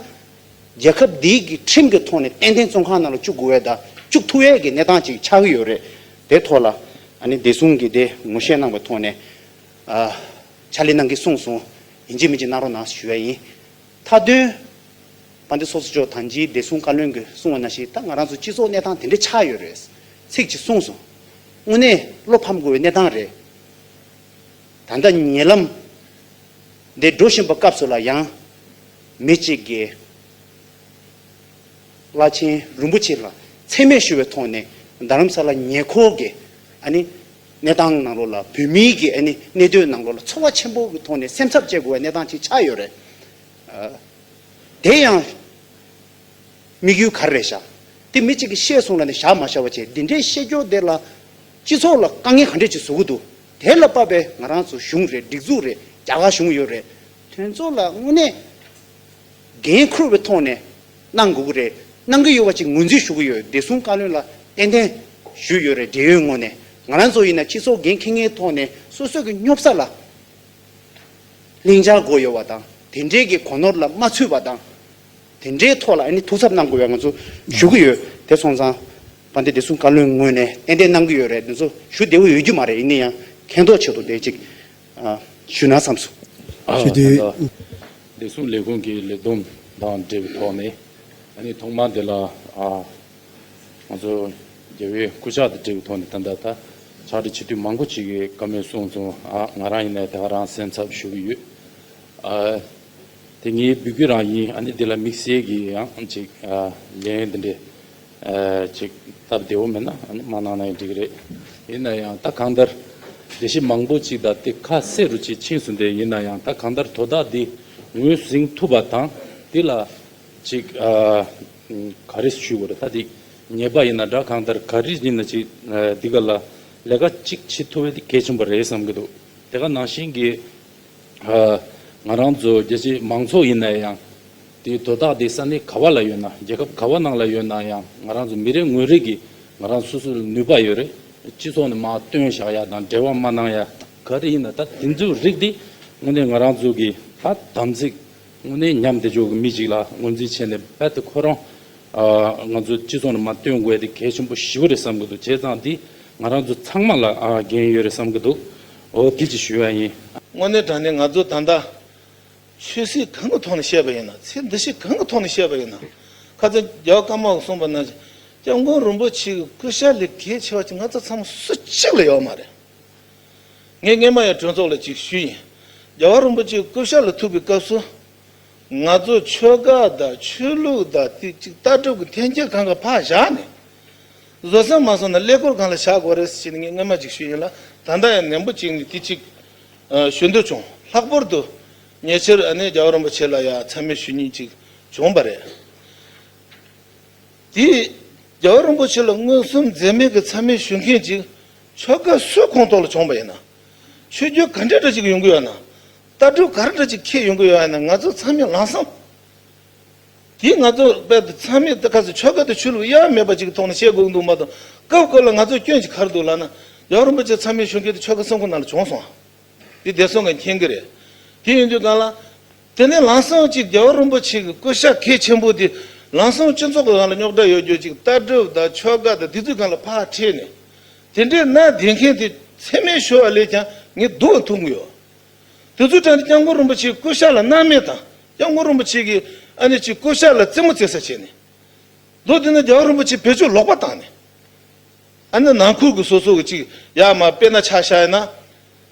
རྒྱལ་ཁབ་འདིའི་གི་ཁྲིམས་ཀྱི་ཐོག་ནས་ཏན་ཏན་བཙོན་ཁང་ནང་ལ་བཅུག་དགོས་པའི་དང་བཅུག་ཐུབ་ཡས་ཀྱི་གནས་སྟངས་ཅིག་ཆགས་ཀྱི་ཡོད་རེད། དེ་ཐོག་ལ་ཨ་ནི་བདེ་སྲུང་གིས་དེ་ངོ་ཤེས་གནང་བའི་ཐོག་ནས། ཨ། ཕྱག་ལས་གནང་གི་གསུངས་སོང་། ཡིན་གཅིག་མིན་གཅིག་གནང་རོགས་གནང་ཞུ་ཡ་ཡིན། མཐའ་དོན། དཔལ་ལྡན་ཚོགས་གཙོ་མཆོག་དང་ཅིའི་བདེ་སྲུང་བཀའ་བློན་གྱིས་གསུངས་པ་ནང་བཞིན་ད་ང་རང་ཚོ་སྤྱི་ཚོགས་གནས་སྟངས་དེ་འདྲ་ཆགས་ཡོད་རེད། ཚིག་ཅིག་གསུངས་སོང་། དངོས་གནས་བློ་ཕམ་དགོས་པའི་གནས་སྟངས་རེད། ད་ལྟ་ཉེ་ལམ་འདི་འགྲོ་བཞིན་པའི་སྐབས་སུ་ལ་ཡང་མི་གཅིག་གིས་བླ་ཆེན་རིན་པོ་ཆེ་ལ་མཚན་སྨད་ཞུ་བའི་ཐོག་ནས་རྡ་རམ་ས་ལ་ཉེ་འཁོར་གྱི་ཨ་ནི་གནས་སྟངས་ནང་ལོགས་ལ་བོད་མིའི་གི་ཨ་ནི་གནད་དོན་ནང་ལོགས་ལ་ཚོར་བ་ཆེན་པོ་གི་ཐོག་ནས་སེམས་འཚབ་བྱེད་དགོས་པའི་གནས་སྟངས་ཅིག་ཆགས་ཡོད་རེད། ཨ། དེ་ཡང་དམིགས་ཡུལ་ག་རེ་རེད་ཤག་དེ་མི་གཅིག་གིས་བཤད་སོང་ལབ་ནས་བཞག་མ་བཞག་པ་བྱས། འདི་འདྲའི་བཤད་སྐྱོར་དེ་ལ་སྤྱི་ཚོགས་ལ་དཀའ་ངལ་ག་འདྲས་ཅིག་བཟོ་གི་འདུག་དེ་ལ་དཔག་པའི་ང་རང་ཚོ་གཞུང་རེད། སྒྲིག་འཛུགས་རེད། རྒྱ་གར་གཞུང་ཡོད་རེད། དེ་ཚོ་ལ་དངོས་གནས་འགན་འཁུར་བའི་ཐོག་ནས་གནང་དགོས་ཀྱི་རེད། གནང་གི་ཡོད་པ་ཅིག་ངོས་འཛིན་ཞུ་གི་ཡོད། བདེ་སྲུང་བཀའ་བློན་ལ་ཏན་ཏན་ཞུས་ཡོད་རེད། འབྲེལ་ཡོད་ངོས་ནས། ང་རང་ཚོ་ཡིན་ན་སྤྱི་ཚོགས་འགན་འཁྱེར་མཁན་ཐོག་ནས་སོ་སོ་གི་སྙོབ་ས་ལ་ལྷིང་འཇགས་དགོས་ཡོད་པ་དང་། དེ་འདྲའི་གི་གོ་ནོར་ལ་མ་ཚུད་པ་དང་། དེ་འདྲའི་ཐོག་ལ་ཨ་ནི་ཐུགས་འཚབ་གནང་དགོས་པའི་ང་ཚོ་ཞུ་གི་ཡོད། དེ་སོང་ཙང་དཔལ་ལྡན་བདེ་སྲུང་བཀའ་བློན་ངོས་ནས་ཏན་ཏན་གནང་གི་ཡོད་རེད། དེ་ཚོ་ཞུ་བདེ་པོ་ཡོད་རྒྱུ་མ་རེད། ཡིན་ན་ཡང་མཁྱེན་རྟོགས་ཆེད་དུ་དེ་ཅིག་ཨ། ཞུས་ན་བསམ་སོང་། ཨ། ཞུ་དུས། ད་བདེ་སྲུང་ལས་ཁུངས་ཀྱི་ལས་བསྡོམས་དང་འབྲེལ་བའི་ཐོག་ནས། ཨ་ནི་ཐོག་མར་འདི་ལ། ཨ། ང་ཚོ་རྒྱལ་བའི་སྐུ་ཕྱག་དང་འབྲེལ་བའི་ཐོག་ནས་ད་ལྟ་ད་ཕྱག་བྲིས་བྱེད་དུས་མང་པོ་ཅིག་གིས་བཀའ་མོལ་གསུངས་སོང་། ཨ། ང་རང་ཡིན་ནའི་ད་ག་རང་སེམས་འཚབ་ཞུ་གི་ཡོད། ཨ། དེ་ངའི་འབོད་སྐུལ་རང་ཡིན། ཨ་ནི་འདི་ལ་དམིགས་བསལ་གྱི་ཡང་ཅིག་ཨ། ལན་འདི་འདྲའི་ཨ། ཅིག་སྟབས་བདེ་བོ་མེད་ན་ཨ་ནི་མ་གནང་ན་ཡང་འགྲིག་གི་རེད། ཡིན་ན་ཡང་ད་གང་ལྟར་འགྲེལ་བཤད་མང་པོ་ཅིག་དང་དེ་ཁ་གསལ་རུ་ཅིག་ཕྱིན་སོང་། དེ་ཡིན་ན་ཡང་ད་གང་ལྟར་དོ་བདག་འདི་ངོས་ཟིན་ཐུབ་པ་དང་དེ་ལ་ཅིག་ཨ་ག་རེ་ཞུ་དགོས་རེད། ད་དེ་ཉེས་པ་ཡིན་ན་འདྲ་གང་ལྟར་ག་རེ་ཡིན་ན་ཅིག་ཨ་འདི་ག་ལ་ལས་ཀ་ཅིག་བྱེད་ཐུབ་པ་དེ་གལ་ཆེན་པོ་རེད་བསམ་གྱི་འདུག་དེ་ག་ནང་བཞིན་གྱི་ཨ་ང་རང་ཚོ་རྒྱལ་སྤྱིའི་མང་ཚོགས་ཡིན་ན་ཡང་དེའི་དོ་བདག་དེ་ས་གནས་ག་བ་ལ་ཡོད་ན་རྒྱལ་ཁབ་ག་བ་ནང་ལ་ཡོད་ན་ཡང་ང་རང་ཚོ་མི་རེ་ངོ་རེ་གི་ང་རང་སོ་སོ་ལ་ནུས་པ་ཡོད་རེད། སྤྱི་ཚོགས་ནས་མར་བཏོན་བཞག་ཡ་དང་འབྲེལ་བ་མ་གནང་ཡ་ག་རེ་ཡིན་ན་ད་དེ་ཚོའི་རིགས་དེ་དངོས་གནས་ང་རང་ཚོ་གི་ད་དམ་ཚིག་དངོས་གནས་ཉམས་བསྡད་ཆོག་གི་མི་ཅིག་ལ་ངོས་འཛིན་བྱས་ནས་རྦད་དེ་ཁོ་རང་ཨ་ང་ཚོ་སྤྱི་ཚོགས་ནས་མར་བཏོན་དགོས་ཡ་དེ་གལ་ཆེན་པོ་ཞེ་པོ་རེད་བསམ་གྱི་འདུག་བྱས་ཙང་དེ་ང་རང་ཚོ་ཚང་མ་ལ་ཨ་འགན་ཡོད་རེད་བསམ་གྱི་འདུག་འོ་དེ་ཅིག་ཞུ་ཡ་ཡིན། དངོས་གནས་དྲང་གནས་ང་ཚོ་ད་ལྟ་ཆོས་སྲིད་གང་གི་ཐོག་ནས་བཤད་པ་ཡིན་ན། ཚེ་འདི་ཕྱི་གང་གི་ཐོག་ནས་བཤད་པ་ཡིན་ན། ཁ་སང་རྒྱལ་བ་ཀརྨ་པ་གསུངས་པ་ནང་བཞིན་སྐྱབས་མགོན་རིན་པོ་ཆེ་གི་སྐུ་ཤ་ལས་གལ་ཆེ་བ་ཅིག་ང་ཚོ་ཚང་མ་སུ་གཅིག་ལ་ཡོད་མ་རེད། ངས་སྔས་མ་ཡང་གྲོས་ཚོགས་ལ་ཅིག་ཞུས་ཡིན། རྒྱལ་བ་རིན་པོ་ཆེ་སྐུ་ཤ་ལ་ཐུག་པའི་སྐབས་སུ། ང་ཚོ་ཆོལ་ཁ་དང་ཆོས་ལུགས་དང་དེ་ཅིག་ལྟ་གྲུབ་ཀྱི་འཐེན་འཁྱེར་སྒང་ག་ཕར་བཞག་ནས། བཟོ་ས་མ་སོང་ན་ཀླད་ཀོར་སྒང་ལ་བཞག་དགོས་རེད་ཟེར་ནས་ངས་སྔོན་མ་ཅིག་ཞུས་ཡིན་ལ། ད་ལྟ་ཡང་ནན་པོ་ཅིག་ནས་དེ་ཅིག་ཨ་ཞུ་འདོད་བྱུང་། ལྷག་པར་དུ་ཉེ་ཆར་ཨ་ནེ་རྒྱལ་བ་རིན་པོ་ཆེ་ལ་ཡང་མཚན་སྨད་ཞུ་མཁན་ཅིག་བྱུང་བ་རེད། དེས་རྒྱལ་བ་རིན་པོ་ཆེ་ལ་མངོན་སུམ་འཛེམ་མེད་ཀྱི་མཚན་སྨད་ཞུ་མཁན་ཅིག་ཆོལ་ཁ་སུའི་ཁོངས་གཏོགས་ལ་བྱུང་བ་ཡིན་ན། ཆོས་བརྒྱུད་ག་འདྲ་འདྲ་ཅིག་ཡོང་གི་ཡོད་ན། ལྟ་གྲུབ་ག་རེ་འདྲ་ཅིག་ཁྱེར་ཡོང་གི་ཡོད་ན། ང་ཚོ་ཚང་མས་ལམ་སང་། དེས་ང་ཚོ་རྦད་དེ་མཚམས་མེད་དེ་ཁ་སང་ཆོལ་ཁ་དང་ཆོས་ལུགས་དབྱེ་བ་མེད་པ་ཅིག་གི་ཐོག་ནས་བཤད་དགོས་ཀྱི་འདུག་མ་གཏོགས། སྐབས་སྐབས་ལ་ང་ཚོ་སྐྱོན་ཅིག་ག་རེ་འདུག་ལབ་ན། རྒྱལ་བ་རིན་པོ་ཆེ་མཚམས་མེད་ཞུ་མཁན་དེ་ཆོལ་ཁ་གསུམ་གི་ནང་ལ་བྱུང་སོང་། དེ་བདེ་སྲུང་གིས་མཁྱེན་གྱི་རེད། དེ་ཡིན་དུས་གང་ལ། དེ་ནས་ལམ་སང་ཅིག་རྒྱལ་བ་རིན་པོ་ཆེ་གི་སྐུ་ཤ་གལ་ཆེན་པོ་དེ་ལམ་སང་སྤྱི་ཚོགས་ཀྱི་ནང་ལ་རྙོག་དྲ་ཡོད་རྒྱུ་ཅིག་ལྟ་གྲུབ་དང་ཆོལ་ཁ་དང་དེ་ཚོའི་སྒང་ལ་ཕར་ཁྲིད་ནས། དེ་འདྲའི་མནའ་འདེད་མཁན་དེ་མཚམས་མེད་ཞུ་བ་ལས་ཀྱང་ངས་སྡུག་བ་མཐོང་གི་ཡོད། དེ་ཚོའི་གྲས་ནས་སྐྱབས་མགོན་རིན་པོ་ཆེའི་སྐུ་ཤ་ལ་སྣང་མེད་དང་། སྐྱབས་མགོན་རིན་པོ་ཆེ་གིས་ཨ་ནི་ཅིག་སྐུ་ཤ་ལ་རྩེད་མོ་རྩེ་ས་བྱས་ནས། མདོར་བསྡུས་ན་རྒྱལ་བ་རིན་པོ་ཆེ་བེད་སྤྱོད་ལོག་པ་བཏང་ནས། ཨ་ནི་ནང་ཁུལ་གྱི་སོ་སོ་གི་ཅིག་ཡར་མར་དཔེར་ན་ཆ་བཞག་ཡིན་ན།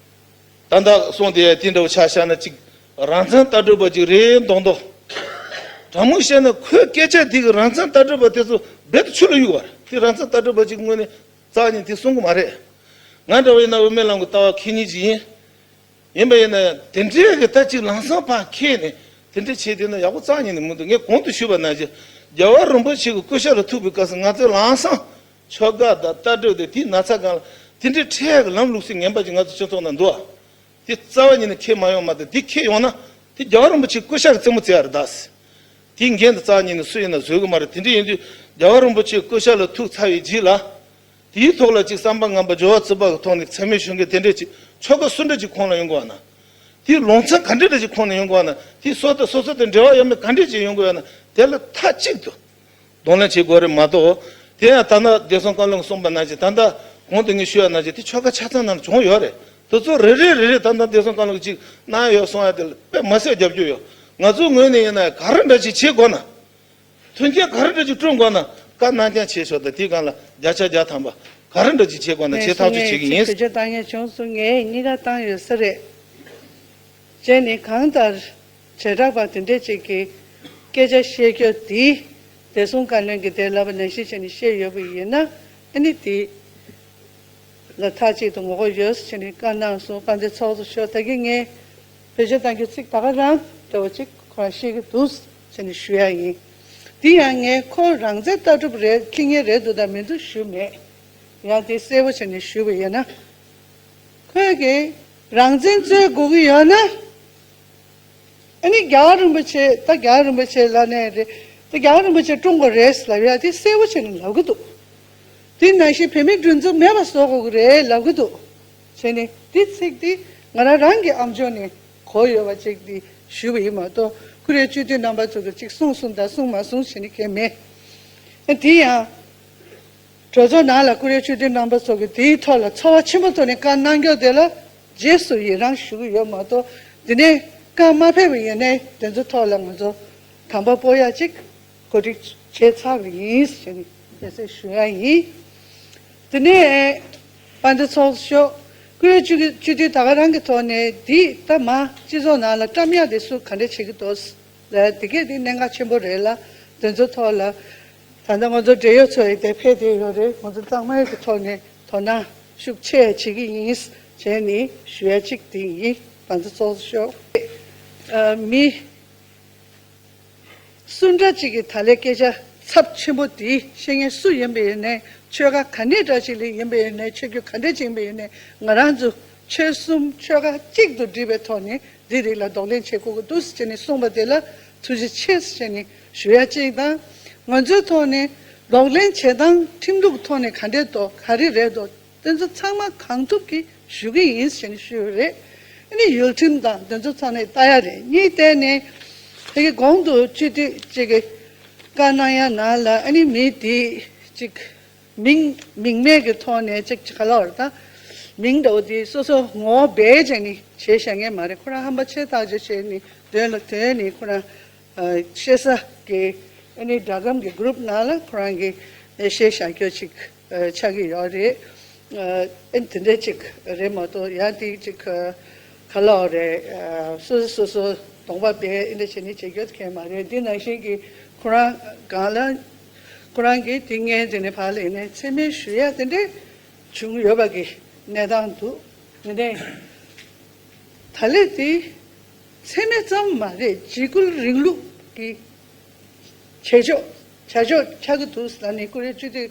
ད་ལྟ་གསུངས་དེ་དེ་འདྲ་བོ་ཆ་བཞག་ན་ཅིག་རང་བཙན་ལྟ་གྲུབ་པ་ཅིག་རེད་མདོག་མདོག་དྲང་མོ་བཤད་ན་ཁོའི་སྐད་ཆ་དེ་གི་རང་བཙན་ལྟ་གྲུབ་པ་དེ་ཚོ་རྦད་དེ་ཆུ་ལ་གཡུག་པ་རེད། དེ་རང་བཙན་ལྟ་གྲུབ་པ་ཅིག་ངོས་ནས་རྩ་བ་ཉིད་དེ་གསུང་གི་མ་རེད། ང་འདྲ་བོ་ཡིན་ན་དབུ་མའི་ལམ་གྱི་ལྟ་བ་མཁས་མཁན་ཅིག་ཡིན། ཡིན་པ་ཡིན་ན་ཡང་དེ་འདྲའི་གི་ད་ཅིག་ལམ་སང་ཕར་ཁྱེར་ནས་དེ་འདྲ་བྱས་བསྡད་ན་ཡག་པོ་རྩ་བ་ཉིད་ནས་མི་འདུག་ངས་གོང་དུ་ཞུས་པ་ནང་བཞིན་རྒྱལ་བ་རིན་པོ་ཆེ་གི་སྐུ་ཤ་ལ་ཐུག་པའི་སྐབས་སུ་ང་ཚོས་ལམ་སང་ཆོལ་ཁ་དང་ལྟ་གྲུབ་དེ་དེའི་ན་ཚ་སྒང་ལ་དེ་འདྲའི་འཕྲལ་གྱི་ལམ་ལུགས་སྲོལ་ངན་པ་ཅིག་ང་ཚོ་སྤྱི་ཚོགས་ནང་འདུག་ཨ། དེ་རྩ་བ་ཉིད་ནས་ཁྱེར་མ་ཡོང་མ་གཏོགས། དེ་ཁྱེར་ཡོང་ན་དེ་རྒྱལ་བ་རིན་པོ་ཆེའི་སྐུ་ཤ་གི་རྩེད་མོ་རྩེ་ཡ་རེད་ད། དེའི་འགན་དེ་རྩ་བ་ཉིད་ནས་སུ་ཡིན་ན་བཟོད་གི་མ་རེད། དེ་འདྲ་ཡིན་དུས་རྒྱལ་བ་རིན་པོ་ཆེའི་སྐུ་ཤ་ལ་ཐུག་ཚར་བའི་རྗེས་ལ། དེའི་ཐོག་ལ་ཅིག་བསམ་པ་ངན་པ་སྦྱོར་བ་རྩུབ་པ་གི་ཐོག་ནས་མཚམས་མེད་ཞུ་མཁན་དེ་འདྲས་ཅིག་ཆོལ་ཁ་སུ་འདྲ་ཅིག་ཁོང་ལ་ཡོང་གི་ཡོད་ན། དེའི་ལུང་ཚན་ག་འདྲ་འདྲ་ཅིག་ཁོང་ལ་ཡོང་གི་ཡོད་ན། དེའི་སོ་ད་སོ་སོ་དང་འབྲེལ་བ་ཡོད་མེད་ག་འདྲས་ཅིག་ཡོང་གི་ཡོད་ན། དེ་ལ་མཐའ་གཅིག་ཏུ་གདོང་ལེན་བྱེད་དགོས་རེད་མ་གཏོགས། དེ་ཡང་ད་ལྟ་བདེ་སྲུང་བཀའ་བློན་གྱིས་གསུངས་པ་ནང་བཞིན། ད་ལྟ་གོང་དུ་ངས་ཞུས་པ་ནང་བཞིན་དེ་ཆོལ་ཁ་ཆ་ཚང་ནང་ལ་བྱུང་ཡོད་རེད། དེ་ཚོ་རེ་རེ་རེ་རེ་ད་ལྟ་བདེ་སྲུང་བཀའ་བློན་གྱིས་ཅིག་གནང་ཡོད་གསུང་ཡ་དེ་ལ་དཔེ་མ་སྲིད་རྒྱབ་སྐྱོར་ཡོད། ང་ཚོའི་ངོས་ནས་ཡིན་ན་ག་རེ་འདྲ་ཅིག་བྱེད་དགོས་ན། མཐུན་རྐྱེན་ག་རེ་འདྲ་ཅིག་བསྐྲུན་དགོས་ན་བཀའ་གནང་རྐྱང་བྱེད་ཤོག་དང་། དེའི་སྒང་ལ་བརྒྱ་ཆ་བརྒྱ་ཐམ་པ་ག་རེ་འདྲ་ཅིག་བྱེད་དགོས་ན་ངས་ཆེས་ཐག་གཅོད་བྱེད་ཀྱི་ཡིན། ངས་ཅིག་བེད་སྤྱོད་བཏང་ཡས་བྱུང་སོང་། ངས་གཉིས་ཀ་བཏང་ཡོད་ས་རེད། བྱས་ནས་གང་ལྟར་བྱེ་བྲག་པ་དེ་འདྲས་ཅིག་གིས་སྐད་ཆ་བཤད་རྒྱུ་དེ་བདེ་སྲུང་བཀའ་བློན་གྱིས་དེ་ལབ་པ་ནང་བཞིན་བྱས་ནས་བཤད་ཡོད་པ་ཡིན་ན། ཨ་ནི་དེ་ལ་མཐའ་གཅིག་ཏུ་ངོ་རྒོལ་ཡོད་ཟེར་ནས་བཀའ་གནང་སོང་། དཔལ་ལྡན་ཚོགས་གཙོ་མཆོག་ད་གིན་ངས་བེད་སྤྱོད་གཏང་རྒྱུ་ཚིག་ད་ག་རང་འདྲ་བོ་ཅིག་ཁོ་རང་བཤད་ཀྱི་འདུག་ཟེར་ནས་ཞུ་ཡ་ཡིན། དེ་ཡང་ངས་ཁོ་རང་བཙན་ལྟ་གྲུབ་རེད། ཁྱི་ངན་རེད་འདུག་དང་མི་འདུག་ཞུ་མེད། ཡང་དེ་གསལ་པོ་བྱས་ནས་ཞུས་པ་ཡིན་ན། ཁོས་ཀྱིས་རང་བཙན་རྩོད་དགོས་ཀྱི་ཡོད་ན། ཨ་ནི་རྒྱལ་བ་རིན་པོ་ཆེ། ད་རྒྱལ་བ་རིན་པོ་ཆེ་ལབ་ནའི་རེད། ད་རྒྱལ་བ་རིན་པོ་ཆེ་བཀྲོངས་དགོས་རེད་ལབ་ཡ་དེ་གསལ་པོ་བྱས་ནས་ལབ་གི་འདུག་དེ་ནང་བཞིན་བོད་མིའི་སྒྲིག་འཛུགས་མེད་པ་བཟོ་དགོས་ཀྱི་རེད་ལབ་གི་འདུག་བྱས་ནས་དེ་ཚིག་དེ་ང་རང་རང་གི་ཨམ་ཅོག་ནས་གོ་ཡོད་པ་ཅིག་དེ་ཞུས་པ་ཡིན་མ་གཏོགས། ཀུ་རེ་སྤྱི་འཐུས་རྣམ་པ་ཚོ་གིས་ཅིག་གསུངས་སོང་དང་གསུངས་མ་སོང་བྱས་ནས་གང་ཡང་མེད། ཨ་དེ་ཡང་། གྲོས་ཚོགས་ནང་ལ་ཀུ་རེ་སྤྱི་འཐུས་རྣམ་པ་ཚོ་གིས་དེའི་ཐོག་ལ་ཚོར་བ་ཆེན་པོ་ཐོག་ནས་བཀའ་གནང་རྒྱུ་དེ་ལ་རྗེས་སུ་ཡི་རང་ཞུ་གི་ཡོད་མ་གཏོགས། འདི་ནས་བཀའ་མ་ཕེབས་པ་ཡིན་ནའི་དེ་ཚོ་ཐོག་ལ་ང་ཚོ་དམ་པ་སྤོ་ཡ་ཅིག་གོ་སྒྲིག་བྱས་ཚར་བ་ཡིན་ཟེར་ནས་དེ་ཚོ་ཞུ་ཡ་ཡིན། དེ་ནས་དཔལ་ལྡན་ཚོགས་གཙོ་མཆོག་ཀུ་རེ་སྤྱི་འཐུས་ད་ག་རང་གི་ཐོག་ནས་འདི་ལྟ་མ་སྤྱི་ཚོགས་ནང་ལ་བཀྲམ་ཡ་དེ་སུ་ག་འདྲ་བྱེད་ཀྱི་འདུག་ལ། དེ་གས་དེ་གནད་འགག་ཆེན་པོ་རེད་ལ། དེ་ཚོ་ཐོག་ལ། ད་ལྟ་ང་ཚོ་འབྲེལ་ཡོད་ཚོ་ཡི་དེ་ཕེབས་བསྡད་ཡོད་རེད། ང་ཚོ་གཙང་མའི་གི་ཐོག་ནས་དོ་སྣང་ ཤུགས་ཆེ་བྱེད་ཀྱི་ཡིན་བྱས་ནས་ཞུ་ཡ་གཅིག་དེ་ཡིན། བང་མཛོད་ཚོགས་གཙོ་མཆོག་ཨ། མི་སུ་འདྲ་གཅིག་གིས་ད་ལན་སྐད་ཆ་ཚབས་ཆེན་པོ་དེ་བཤད་མཁན་སུ་ཡིན་པ་ཡིན་ནའི། ཆོལ་ཁ་ག་འདྲའི་འདྲ་ཅིག་ལ་ཡིན་པ་ཡིན་ནའི། ཆོས་བརྒྱུད་ག་འདྲ་ཅིག་ཡིན་པ་ཡིན་ནའི། ང་རང་ཚོ་ཆོལ་གསུམ་ཆོལ་ཁ་གཅིག་ཏུ་སྒྲིལ་བའི་ཐོག་ནས་འདི་རིགས་ལ་གདོང་ལེན་བྱེད་དགོས་ཀྱི་འདུག་ཟེར་ནས་གསུངས་པ་དེ་ལ་ཐུགས་རྗེ་ཆེ་ཟེར་ནས་ཞུ་ཡ་གཅིག་དང་། ང་ཚོའི་ཐོག་ནས་གདོང་ལེན་བྱེད་སྟངས་ཁྲིམས་ལུགས་ཐོག་ནས་ག་འདྲས་འདུག་ག་རེ་རེད་འདུག་དེ་ཚོ་ཚང་མ་གང་ཐུབ་ཀྱིས་ཞུ་གི་ཡིན་ཟེར་ནས་ཞུས་ཡོད་རེད། ཨ་ནི་ཡུལ་ཁྲིམས་དང་དེ་ཚོ་ཚང་མས་ལྟ་ཡ་རེད། གཉིས་བལྟས་ནས་དེ་གི་གོང་དུ་སྤྱི་འཐུས་གཅིག་གིས་བཀའ་གནང་ཡ་ནང་ལ། ཨ་ནི་མི་དེ་གཅིག་མིང་མིང་མེད་ཀྱི་ཐོག་ནས་གཅིག་ག་ལ་བར་དང་མིང་འདྲ་བོ་དེ་སོ་སོ་ངོ་བོ་སྦས་བྱས་ནས་བྱས་བཞག་མཁན་མ་རེད། ཁོ་རང་ཧམ་པ་ཆེ་ཐག་ཆོད་བྱས་ནས་དོན་ལ་དོན་ནས་ཁོ་རང་ཨ། ཤེས་ས་གི་ཨ་ནི་སྒྲ་སྒམ་གྱི་གུ་རུབ་ནང་ལ་ཁོ་རང་གི་ཨ། བཤད་བཞག་རྒྱུ་ཅིག་ཨ། ཆགས་ཀྱི་ཡོད་རེད། ཨ། ཨ་ནི་དེ་འདྲ་ཅིག་རེད་མ་གཏོགས། ཡང་དེ་ཅིག་ག་ལ་བ་རེད། ཨ། སོ་སོ་སོ་སོ་གདོང་པ་སྦས་ཨ་འདྲ་བྱས་ནས་བྱེད་རྒྱུ་གང་ཡང་མ་རེད། འདི་ནང་བཞིན་གྱི་ཁོ་རང་སྒང་ལ་ཁོ་རང་གིས་དེ་སྔོན་དེ་ནས་ཕར་ལ་ཡིན་ནའི་མཚན་སྨད་ཞུ་ཡ་དེ་འདྲ་བྱུང་ཡོད་པ་གི་གནས་སྟངས་འདུག་ཡིན་ནའི་ད་ལན་དེ་མཚན་སྨད་ཙམ་མ་རེད། འཇིགས་སྐུལ་རིང་ལུགས་ཀྱི་བྱེད་ཕྱོགས་བྱ་ཕྱོགས་ཆགས་ཀྱི་འདུག་ཟེར་ནས་ཀུ་རེ་སྤྱི་འཐུས་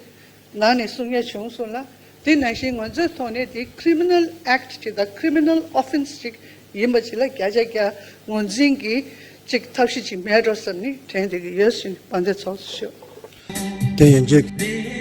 ནང་ནས་གསུང་ཡ་བྱུང་སོང་ལ། དེ་ནང་བཞིན་ང་ཚོའི་ཐོག་ནས་དེ་Criminal Act ཅིག་དང་Criminal Offence ཅིག་ཡིན་པ་ཅིག་ལ་བརྒྱ་ཆ་བརྒྱ་ངོས་འཛིན་གྱི་ཅིག་ཐབས་ཤེས་ཅིག་མེད་འགྲོ་བསམ་ནས་དྲན་བསྡད་ཀྱི་ཡོད་ཟེར་ནས་བང་མཛོད་ཚོགས་སུ་ཞུ། དེ་ཡིན་གཅིག